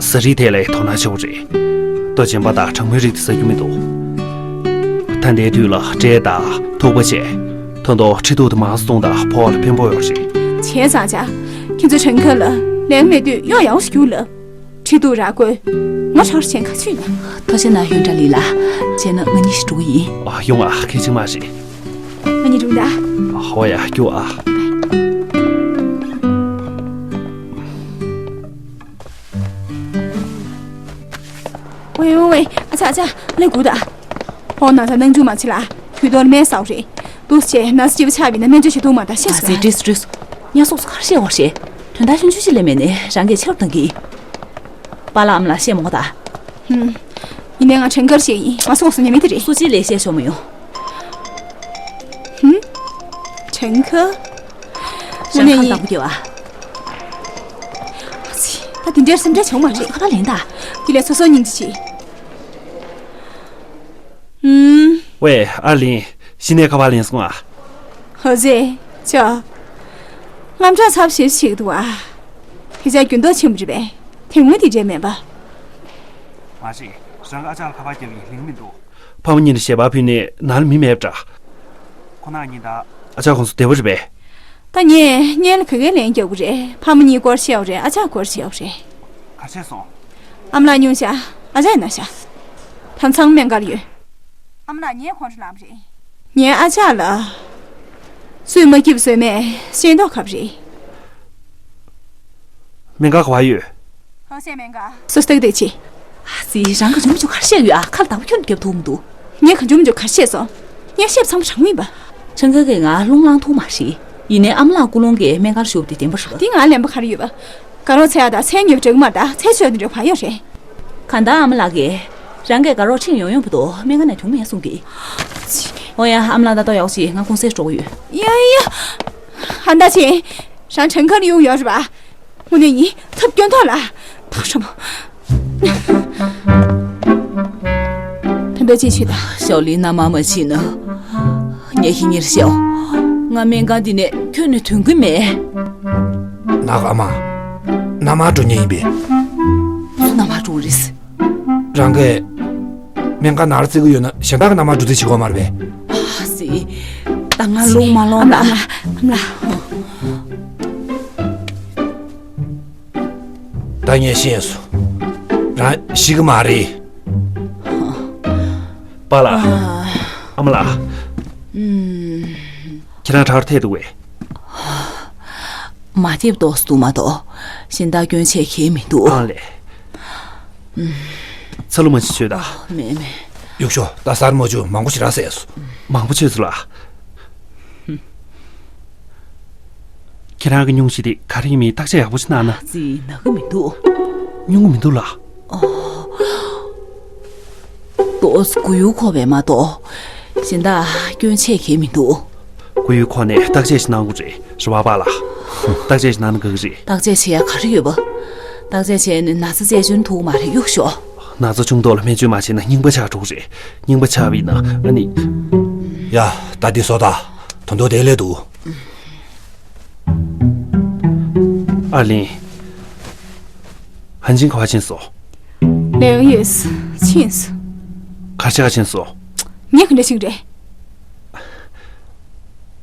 ཟ་རིགས་ཐད་ལ་དོ་སྣང་བྱེད་དགོས་རེད། ལྟོ་རྗེན་པ་དང་གྲང་མོའི་རིགས་དེ་ཟ་རྒྱུ་མི་འདུག་ད་ལྟའི་དུས་ལ་འབྲས་དང་ཐུག་པ་བཅས། ད་དུང་ཁྲི་གདུགས་དེ་མང་སོང་དང་ཕོ་བ་ལ་ཕན་པོ་ཡོད་རེད། བྱས་ཙང་ཅག་ཁྱེད་ཚོ་ཁྲེན་ཁ་ལ་ལན་མེད་དུས་གཡོག་ཡག་པོ་ཞིག་རྒྱུགས་ལབ། ཁྲི་གདུགས་ར་དགོས། ང་ཧྲོར་ཆེན་ཁ་ཆུས་ན། ཐུགས་རྗེ་གནང་ཡོན་ཀྲ་ལི་ལགས། བྱས་ན་ང་གཉིས་ཤིག་འགྲོ་གི་ཡིན། ཨ་ཡོང་ཨ། ཁེ་ཆེ་མ་རེད། ང་གཉིས་འགྲོ་ད། ཨ་ཧོ་ཡ་སྐྱོ་ཨ། ཝེ་ཝེ་ཝེ། ཨ་ཅག་ཨ་ཅག་ལས་དགོས་ད། ཧོ་ན་ཚ་ནང་འཇུ་མ་ཆེ་ལ། དུས་ཐོག་ལ་མེད་སའོ་རེད། འདུག་སེ་ན་ཚ་སྐྱིད་པོ་ཆགས་པ་ཡིན་ན་སྨན་བཅོས་བྱེད་ཐུབ་མ་ད་ཤེས་སོང་། ཨ་ཙི་བྲིས་བྲིས། ངས་སོགས་སུ་ག་རེ་བཤད་འོ་ཞེས། དོན་དག་ཆུང་ཆུང་ཞིག་ལས་མེད་ནས་རང་གིས་ཆེ་རུ་བཏང་གི། པཱ་ལགས་ཨ་མ་ལགས་བཤད་མོ་ད། ཧུམ། ཡིན་ནའི་ང་ཁྲེན་ཁར་བཤད་ཡིན། ང་སོགས་སུ་ཉན་མི་དེ་རེད། སུ་གཅིག་ལས་བཤད་ཆོག་མི་ཡོང་། ཧུམ། ཁྲེན་ཁ། དངོས་གནས་ཡིན། ཁ་བདག་པོ་སྐྱེ་བ། ཨ་ཙི། ད་དེ་འདྲའི་སེམས་ཁྲལ་བྱུང་མ་རེད། ཁ་པར་ལེན་ད། དེ་ལས་སོ་སོ་སྙིང་རྗེ་བྱེད། ཨུམ། ཝེ་ཨ་ལིན། གཞི་ནས་ཁ་པར་ལེན་སོང་ཨ། ཧོ་ཟེ། ཅོ། རྔམ་སྐྲག་ཚབས་ཆེ་ཞིག་འདུག་ཨ། དེ་ཆ་འགྱུར་ལྡོག་ཆེན་པོ་རེད་པས། དེ་སྔོན་དེ་འདྲས་མེད་པ། མ་རེད། རང་གི་ཨ་ཅག་ལ་ཁ་པར་བརྒྱབ་ཡིན་ལན་མི་འདུག་ཕ་མ་གཉིས་ལ་ཞལ་པར་ཕུལ་ནས་ནང་ལ་མི་མེད་པ་འདྲ། ཁོ་ན་གཉིས་ད། ཨ་ཅག་ཁོང་ཚོ་བདེ་པོ་རེད་པས། ད་ངས་སྔོན་ལ་ག་གེ་ལན་རྒྱག་གི་རེད། ཕ་མ་གཉིས་སྐོར་བཤད་པ་རེད། ཨ་ཅག་སྐོར་བཤད་པ་རེད། ག་བྱས་སོང་། ཨ་མ་ལགས་སྙུང་ཤག་ཨ་ཅག་ཡིན་ན་ཤག་ད་ཚང་སྨན་ཁང་ལ་ཡོད། ཨ་མ་ལགས་ངའི་ཁོང་ཁྲོ་ལངས་པ་རེད། ངའི་ཨ་ཅག་ལ། སུས་མ་སྐྱིད་པ་བཟོས་མེད་ཤེས་མདོག་ཁ་པོ་རེད། སྨན་ཁང་ག་པར་ཡོད། ཧོ་སེ་སྨན་ཁང་། སོ་སྟག་དེ་ཆེ། ཨ་ཙི། རང་གི་ཇོ་མོ་ཇོ་གར་བཤད་ཡོད་ཨ། ཁ་ལ་བདག་པོ་ཁྱོན་རྒྱབ་ཐུབ་མི་འདུག་ངས་ག་ཇོ་མོ་ཇོ་གར་བཤད་སོང་། ངས་བཤད་ཚང་མ་དྲང་མོ་ཡིན་པ། ཁྲེན་ཁ་གིས་ང་རླུང་ལངས་ཐུབ་མ་རེད། ཡིན་ནའི་ཨ་མ་ལགས་སྐུ་རླུང་གིས་སྨན་ཁང་ཞུགས་དེ་བདེན་པ་རེད་པ། དེ་ང་ལན་པ་ག་རེ་ཡོད་པ། དགའ་རོགས་འཚོལ་ཡག་དང་མཚན་ཉོས་འགྲིག་མ་རེད་ད། ཚེ་ཆོས་དེ་འདྲ་བ་ཡོད་རེད། གང་ལྟར་ཨ་མ་ལགས་ཀྱིས་རང་གིས་དགའ་རོགས་ཁྲིད་ཡོང་ཡོང་བ་དང་སྨན་ཁང་ནས་བྱུང་མེད་གསུང་གི། ཨོ་ཡ། ཨ་མ་ལགས་ད་ལྟ་ཡག་ཅིག་ང་ཁོང་ཚོར་འགྲོ་གི་ཡོད། ཡ་ཡ། ཧན་ད་ཆེ། རང་ཁྲེན་ཁར་ཡོང་ཡོད་རེད་པ། དངོས་གནས་ཡིན། ཐབས་སྐྱོ་མདོག་ལ། ཐག་ཧྲ་མོ། ད་ལྟ་ཅི་བྱེད་ད། ཞའོ་ལི་མནའ་མ་མ་བྱེད་ན། ངས་ཁྱེད་གཉིས་ལ་བཤད་འོ། ང་སྨན་ཁང་འདི་ནས་ཁྱོན་ནས་ཐོན་གི་མེད། ནག་ཨ་མ། མནའ་མ་འགྲོ་མཁན་ཡིན་པས། སུ་མནའ་མ་འགྲོ་རེད། རང་གིས་སྨན་ཁང་ནང་ལ་བརྩི་གི་ཡོད་ན་གཞན་དག་གི་མནའ་མ་འགྲོ་རྩིས་བྱེད་དགོས་མ་རེད་པས། ཨ་ཙི། ད་ང་རླུང་མ་ལངས་ད། ཨ་མ་ལགས། ཨ་མ་ལགས། ད་ངས་ཤེས་སོང་། རང་ཤི་གི་མ་རེད། པཱ་ལགས། ཨ་མ་ལགས། ཁྱེད་རང་ཁྲག་ཐེབས་འདུག་པས། མ་ཐེབས་ཏོག་ཙམ་འདུག་མ་གཏོགས་གཞན་དག་སྐྱོན་ཆེ་གང་ཡང་མི་འདུག་ཨང་ལས། ཚ་ལུ་མ་ཅིག་མཆོད་ད། མེད་མེད། གཡུག་ཞོག་ད་གསར་མ་བྱུང་མང་པོ་ཞིག་རག་ཟེར་སོང་། མང་པོ་མཆོད་ཚུལ་ལ། ཁྱེད་རང་གི་སྙུང་གཞི་དེ་ག་རེ་ཡིན་མིན་བརྟག་དཔྱད་ཡག་པོ་ཞིག་གནང་ན། ཙི། ན་གི་མི་འདུག་སྙུང་གི་མི་འདུག་ལགས། ཏོག་ཙམ་མགོ་ཡུ་འཁོར་བས་མ་གཏོགས་གཞན་དག་སྐྱོན་ཆེ་གང་ཡང་མི་འདུག་མགོ་ཡུ་འཁོར་ནས་བརྟག་དཔྱད་ཞིག་གནང་དགོས་རེད། རེད་པ་པཱ་ལགས། བརྟག་དཔྱད་ཞིག་གནང་ན་དགའ་གི་རེད། བརྟག་དཔྱད་བྱེད་ཡག་ག་རེ་ཡོད་པ། བརྟག་དཔྱད་བྱས་ནས་ན་ཚ་རྩད་གཅོད་ཐུབ་མ་རེད། གཡུག་ཞོག་ན་ཚ་ཆུང་མདོག་ལ་སྨན་བཅོས་མ་བྱས་ན་རྙིང་པ་ཆགས་འགྲོ་གི་རེད། རྙིང་པ་ཆགས་པ་ཡིན་ན་ཨ་ནི། ཡ། ད་འདི་བཟོ་ད། ད་དུང་བསྡད་ལས་འདུག་ཨ་ལིན། ཧན་ཅིན་ག་པར་ཕྱིན་སོང་། ལས་ཀ་ཡོད་ས་ཕྱིན་སོང་། ག་རེ་བྱེད་ག་ཕྱིན་སོང་། ངས་ག་འདྲ་ཤེས་ཀྱི་རེད།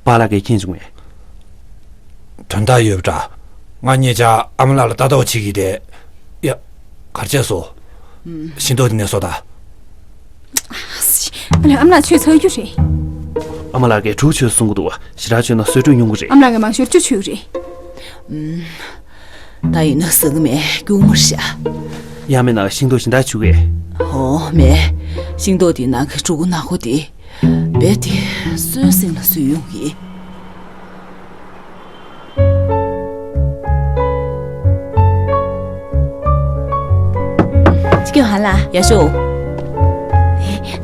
པཱ་ལགས་ཀྱིས་མཁྱེན་བྱུང་བས། དོན་དག་ཡོད་པ་འདྲ། ང་གཉིས་ཆ་ཨ་མ་ལགས་ལ་ལྟ་རྟོག་བྱེད་ཀྱི་རེད། ཡ། ག་རེ་བྱས་སོང་། ཤིང་ཏོག་དེ་ནས་བཟོ་ད། ཨ་ལས། ཨ་མ་ལགས་མཆོད་ཚར་རྒྱུ་རེད། ཨ་མ་ལགས་ཀྱིས་དྲུག་མཆོད་གསུང་གི་འདུག་ཞེ་དྲག་མཆོད་ན་གསོས་དྲུག་ཉུང་གི་རེད། ཨ་མ་ལགས་ཀྱིས་མང་ཤོས་བཅུ་མཆོད་ཀྱི་རེད། ད་ཡིན་ན་ཟ་གི་མེད། སྐྱུག་མོ་ཤ། ཡང་མིན་ན་ཤིང་ཏོག་གཞན་དག་བྱུག་གས། ཨོ་མེད། ཤིང་ཏོག་དེ་ནང་གི་ཕྲུ་གུ་ནག་པོ་དེ། རྦད་དེ་སོས་ཟིན་ལ་སོས་ཡོང་གི། ཅི་ཀྱང་ཧ་ལ་ཡ་ཤོ།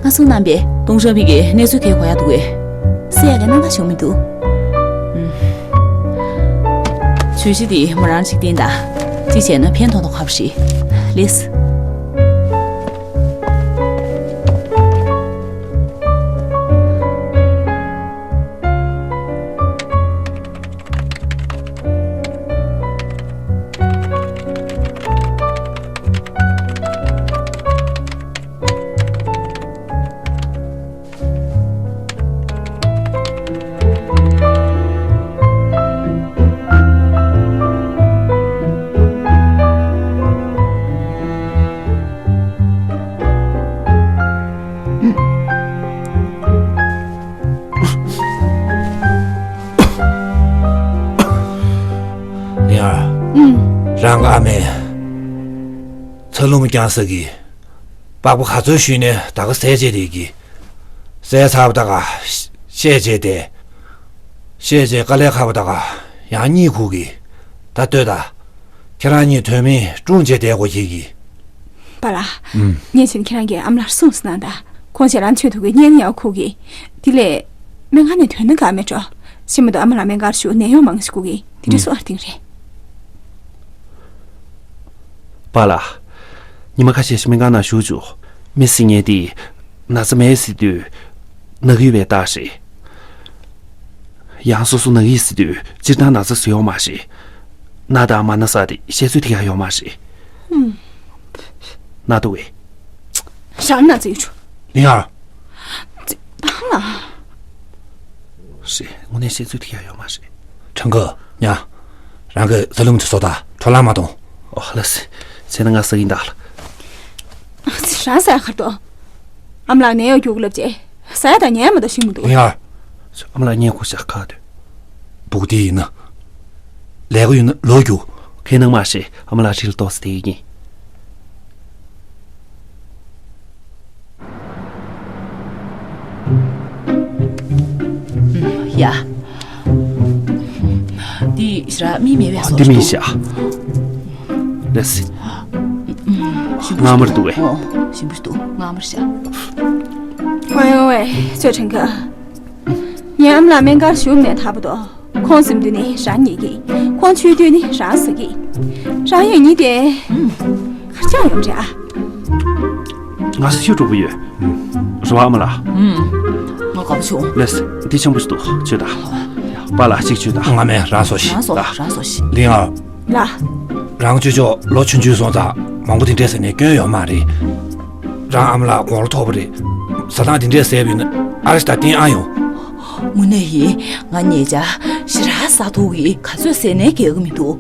ང་གསུང་གནང་པའི་ཏུང་ཧྲོ་བི་གི་གནས་ཚུལ་གས་གོ་ཡ་འདུག་གས། སེ་ཡ་གི་སྣང་བ་བྱུང་མི་འདུག་ཨུམ། བརྗོད་གཞི་འདི་མོ་རང་གཅིག་བསྟན་དང་། གཅིག་བྱས་ན་ཕན་ཐོགས་མདོག་ཁ་པོ་ཞིག་ལེས། ཡར། ཨུམ། རང་གི་ཨ་མས་ཚ་ལུ་མི་རྐྱང་ས་གི་པགས་པ་ག་ཚོད་བཤུས་ནས་ད་ག་ཟས་བྱས་དེ་གི་ཟས་ཚར་བ་ད་ག་བཤད་བྱས་ཏེ། བཤད་བྱས་དཀའ་ལས་ཁག་པ་ད་ག་ཡང་གཉིད་ཁུག་གི། ད་ལྟོས་ད། ཁྱེད་རང་གཉིས་དོན་མེད་སྲུང་བྱས་བསྡད་དགོས་ཀྱི་གི། པཱ་ལགས། ཨུམ། ངས་བྱས་ན་ཁྱེད་རང་གིས་ཨ་མ་ལགས་སྲུང་ཟེར་གནང་དང་། ཁོང་ཆེད་ལ་ཆོས་ཐུག་གི་གཉེན་ཡང་ཁུག་གི། དེ་ལས་སྨན་ཁང་ནས་ཐོན་ན་དགའ་མེད་འགྲོ། ཤི་མ་གཏོགས་ཨ་མ་ལགས་སྨན་ཁང་ཞུགས་ནད་གཡོག་མང་ཞིག་དགོས་གི། དེ་འདྲ་སོ་ཨར་ཐེངས་རེད། པཱ་ལགས། ཉི་མ་ཁ་ཤས་ཤིག་སྨན་ཁང་ནང་བཞུགས་བཅུག་མི་སྲིད་ངེས་དེ། ན་ཚ་མེད་ཟེར་དུས་ན་གི་བའི་རྟགས་རེད། ཡང་སོ་སོ་ན་གི་ཟེར་དུས་སྤྱིར་བཏང་ན་ཚ་ཟེར་ཡོད་མ་རེད། ན་དང་མ་ན་ས་དེ་བཤད་ཚོད་ཐིག་ཡ་ཡོད་མ་རེད། ཧུམ། ན་དུ་བས། ཞར་ན་ཚ་ཡོད་ཆུ། ལིང་ཡར། ཙི། ད་ལ། རེད། དངོས་གནས་བཤད་ཚོད་ཐིག་ཡ་ཡོད་མ་རེད། ཁྲང་ཁོ། ཉ། རང་གི་ཚ་ལུམ་དེ་བཟོ་ད། འཕྲོ་བརླག་མ་གཏོང་། ཨོ་ལ་སི། ཚེ་ན་ང་ས་ཡིན་ད་ལ། ཙི། རང་ས་ཡ་ཁར་དོ། ཨམ་ལགས་ནད་གཡོག་རྒྱུགས་ལབ་ཅེ། ས་ཡ་དང་ཉལ་མ་གཏོགས་ཤིང་མི་འདུག་ལིང་ཡར། ཨམ་ལགས་ཉལ་ཁུ་ཤ་ཁ་དོད། སྦུག་དེ་ཡིན་ན། ལས་ཀ་ཡོད་ན་ལོ་རྒྱུགས། ཁེ་ནང་མ་ཤེས་ཨམ་ལགས་ཁྲིལ་ཏོག་སི་དེ་ཡིན། ཡ། འདི་ཞེ་དྲག་མི་མེད་པའི་བཟོ་འདི་མིན་འདུག་ཤག་ལགས་སེ། ཞིམ་པོ་ཞིག་མངར་མོ་འདུག་གས། ཨོ། ཞིམ་པོ་ཞིག་འདུག་མངར་མོ་ཞིག་ཝེ་ཝེ་ཝེ། ཚོད་ཁྲེང་ཁ། ངའི་ཨམ་ལགས་སྨན་ཁང་བཞུགས་ནས་ཐར་པ་དོ། ཁོང་སེམས་དུས་ནི་རང་ཉིད་ཀྱི། ཁོང་ཆོས་དུས་ནི་རང་ཟ་གི། རང་ཡོད་ཉིད་དེ། གར་ཆགས་ཡོང་འདྲ། ང་སེ་ཤུ་དྲུག་པོ་ཡོད། རེད་བ་ཨ་མ་ལགས། ང་དགའ་པོ་བྱུང་། ལགས་སེ། འདི་ཆེན་པོ་ཞིག་འདུག་ཆོད་ད། པཱ་ལགས་གཅིག་ཆོད་ད། ང་མེད་རང་བཟོ་ཞིག་རང་བཟོ་རང་བཟོ་ཞིག་ལིང་ཨར། ལ། རང་ཆོས་ཕྱོགས་ལོ་ཆུང་ཆུང་སོང་ཙང་མང་པོ་དེ་འདྲས་ཟེར་ནས་སྐྱོན་ཡོད་མ་རེད། རང་ཨ་མ་ལགས་དགུང་ལོ་མཐོ་པོ་རེད། ཟ་སྟངས་དེ་འདྲས་ཟས་པ་ཡིན་ན་ཨ་རི་ད་བསྟན་ཨ་ཡོང་། དངོས་གནས་ཡིན། ང་ཉེ་ཆར་ཞེ་དྲག་ཟ་ཐུག་གི་ག་ཚོད་ཟས་ནས་རྒྱག་གི་མི་འདུག་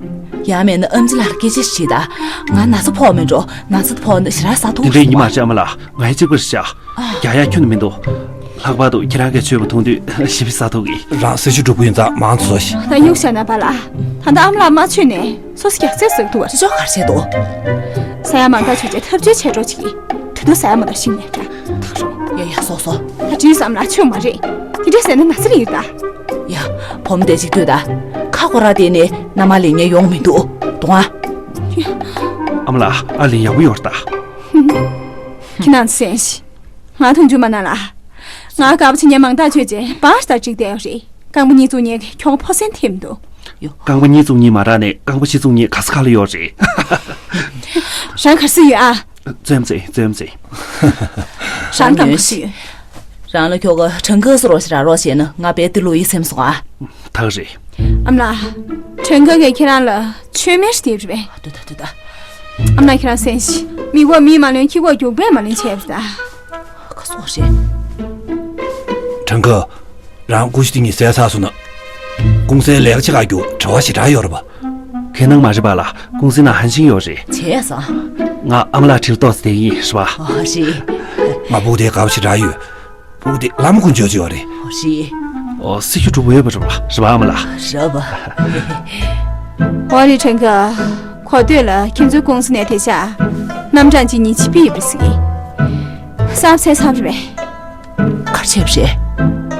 ཡང་མེད་ན་ཨམ་ཆི་ལགས་ལ་སྐད་ཆ་ཞིག་དྲིས་དང་། ང་ན་ཚ་ཕོག་མེད་འགྲོ། ན་ཚ་ཕོག་ན་ཞེ་དྲག་ཟ་ཐུག་དེ་འདྲས་ཡིན་མ་རེད་ཨ་མ་ལགས། ང་ཡི་གཅིག་པར་བཞག་རྒྱག་ཡག་ཁྱོན་ནས་མི་འདུག་ལྷག་པར་དུ་ཁྱེད་རང་གིས་མཆོད་པ་འཐུང་དུས་ཞིབ་པའི་ཟ་ཐུག་གི་རང་སེ་ཤུ་འགྲུབ་པོ་ཡིན་ཙང་མང་དུ་ཟོ་ཞིག་ད་གཡུག་བཞག་ན་པཱ་ལགས། ད་ལྟ་ཨ་མ་ལགས་མ་མཆོད་ནས་སོ་སོ་རྒྱག་ཚད་ཟ་གི་འདུག་བ། ཅོ་ཅོ་གར་བྱས་འདུག་ས་ཡ་མང་དག་ཆོས་ཅན་ཐབས་ཇུས་བྱས་འགྲོ་ཅིག་གིས་དུས་ཐོག་ས་ཡ་མ་དག་ཤིང་ནས་ཀྱང་ཐག་རོ། ཡ་ཡ་སོ་སོ། ད་དྲིན་བསམ་ལ་ཆོས་མ་རེད། དེ་འདྲ་ཟེར་ན་ན་ཚ་རེད་ད། ཡ། བུ་མོ་དེ་ཅིག་ལྟོས་ད། ཁ་ཁོ་ར་དེ་ནས་མནའ་མ་ལེན་མཁན་ཡོང་མི་འདུག་དུང་ཨ། ཨ་མ་ལགས་ཨ་ལེན་ཡག་པོ་ཡོད་རེད་ད། ཁྱེད་རང་གསན་ཞིག་ང་མཐོང་རྒྱུ་མ་ན་ལ། ང་དགའ་པོ་ཆེ་ཉེ་མང་ཐག་ཆོད་ཅེས་བང་ཞིག་ལྟར་བསྒྲིགས་བསྡད་ཡོད་རེད། རྐང་པ་གཉིས་བཙུགས་ཉེ་གི་ཁྱོ་ག་ཕོ་སེན་ཐེབས་འདུག་རྐང་པ་གཉིས་བཙུགས་གཉིས་མ་རག་ནས་རྐང་པ་བཞི་བཙུགས་གཉིས་ག་ས་ག་ལ་ཡོད་རེད། རང་གར་སུ་ཡོད་ཨ། བཙོན་ཙེ་བཙོན་ཙེ། རང་གང་ག་སུ་ཡོད། རང་ལ་ཁྱོ་ག་གྲངས་ཀ་སུ་རོགས་ཞེ་ར་རོགས་བྱས་ན་ང་དཔེ་དེ་ལོ་ཡི་སེམས་སོང་ཨ། ཐག་རེད། ཨ་མ་ལགས། གྲངས་ཀ་གིས་ཁྱེད་རང་ལ་མཆོད་མེ་ཞིག་སྟེར་རེད་པས། ཨ་ཏུ་ད་ཏུ་ད། ཨ་མ་ལགས་ཁྱེད་རང་གསན་ཞིག་མི་གོ་མི་མ་ལོན་ཁྱི་གོ་རྒྱུག་པས་མ་ལོན་བྱས་པ་རེད་ད། ཁ་སོག་རེད། གྲངས་ཀ། རང་ཀུ་ཤུ་དེ་གཉིས་བསད་ཚར་སོང་ན། ཀུང་སིའི་ལས་ཀ་བྱེད་ག་རྒྱུ་བྲེལ་བ་ཞེ་དྲག་ཡོད་རེད་པ། ཁེ་ནང་མ་རེད་པ་ལ་ཀུང་སི་ནང་ཧན་ཤིང་ཡོད་རེད། བྱས་སོང་། ང་ཨ་མ་ལགས་ཁྲིལ་ཏོག་ཙེ་དེ་ཡིན་རེད་པ། ཨོ་རེད། ང་སྤུ་གུ་དེ་དགའ་པོ་ཞེ་དྲག་ཡོད། སྤུ་གུ་དེ་ལམ་ཀུན་འཇོག་ཅིག་ཡོད་རེད། ཨོ་རེད། ཨོ་སི་ཁྱུ་གྲུ་བོ་ཡོད་པ་རེད་པ་རེད་པ་ཨ་མ་ལགས། རེད་པ། ཨོ་རེད་ཁྲེང་ཀ། གོ་ཐོས་ལ་ཁྱེད་ཚོའི་ཀུང་སི་ནས་དེ་ཤ། རྣམ་གྲངས་གཅིག་གཉིས་ཕྱི་པི་ཡོད་པ་ཟེར་གི། གསར་ཚེ་གསར་རེད་པས། གར་བྱས་པ་རེད།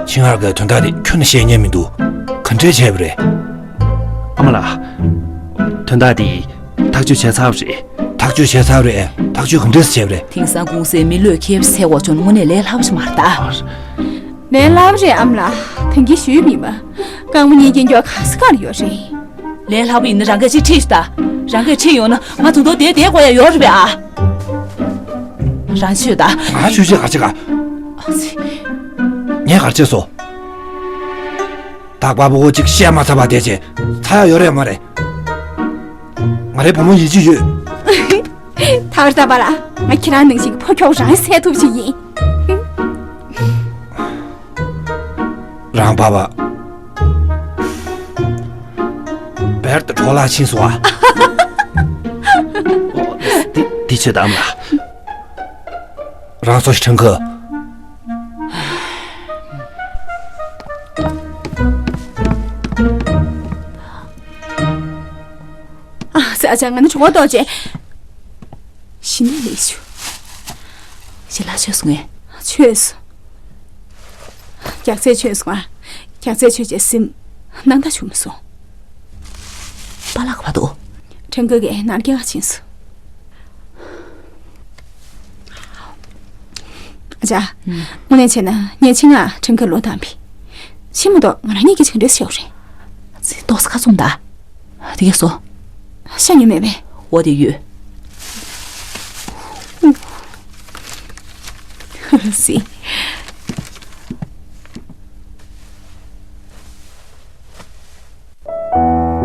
ཆིང་ཨར་གྱི་དོན་དག་དེ་ཁྱོན་ནས་བཤད་མཁན་མི་འདུག་ག་འདྲས་བྱས་པ་རེད། ཨ་མ་ལགས། དོན་དག་དེ་ཐག་གཅོད་བྱས་ཚར་བ་རེད། ཐག་གཅོད་བྱས་ཚར་བ་རེད། ཐག་གཅོད་ག་འདྲས་བྱས་པ་རེད། དེང་སང་ཀུང་སིའི་མི་ལུས་ཁེབས་སེ་བ་ཆོན་དངོས་གནས་ལས་སླ་པོ་ཞིག་མ་རེད་ད། ལས་སླ་པོ་རེད་ཨ་མ་ལགས། ད་གིན་ཞུས་པ་ཡིན་པ། རྐང་པ་གཉིས་སྐྱེལ་མགྱོགས་ག་ས་གར་ཡོད་རེད། ལས་སླ་པོ་ཡིན་ན་རང་གིས་ཅིག་ཁྲིད་ཤོག་ད། རང་གིས་ཁྲིད་ཡོང་ན་ང་དུང་དུང་བསྡད་བསྡད་དགོས་ཡ་ཡོད་རེད་པས་ཨ། རང་ཆོས་ད། ང་ཆོས་ཆོས་ག་ཅི་ག་ཨ་ཙི། ངས་ག་རེ་བྱས་སོང་། ད་དཔའ་བོ་གཅིག་བཤད་མ་ཚར་བ་བསྡད་བྱས་ཚར་ཡ་ཡོད་རེད་མ་རེད། ང་རའི་བུ་མོ་ཡིད་ཆེས་ཡོད། ད་བར་ད་བར་ང་ཁྱེད་རང་ནང་བཞིན་གྱི་ཕོ་ཁྱོག་རང་སད་ཐུབ་ཞིག་ཡིན། རང་བ་བ། བེར་ཏུ་འཕྲོ་བརླག་ཕྱིན་སོང་ཨ། འདི་འདི་ཆོས་དམ་ལ། རང་སོ་ཞིག་ཁྲང་ཁུ། ས་ཆ་ང་ནི་གྲོད་ཁོག་ལྟོགས་བྱས། གཞི་ནས་ལས་ཞུ། ཞེ་ལགས་ཆོས་སོང་ངས། ཆོས་སོང་། རྒྱགས་ཚད་ཆོས་སོང་ཨ། རྒྱགས་ཚད་ཆོས་བྱས་སེམས་ནང་ད་བྱུང་མི་སོང་། པཱ་ལགས་ག་པར་འདུག་ཁྲེང་ཀོ་གི་ནར་སྐྱེལ་ཕྱིན་སོང་། ཨ་ཅག་དངོས་གནས་བྱས་ན་ངས་ཆེད་མངགས་ཁྲེང་ཀོ་ལོ་བཏང་བས། ཤི་མ་གཏོགས་ང་རང་གཉིས་ཀྱི་བྱང་འདྲེས་ཤོར་རེད། ཙི་ཏོག་ས་ཁ་བཙུམ་ད། དེ་གས་སོ། ཤ་ཉོས་མེད་པས། འོ་དེ་ཡོད། སི།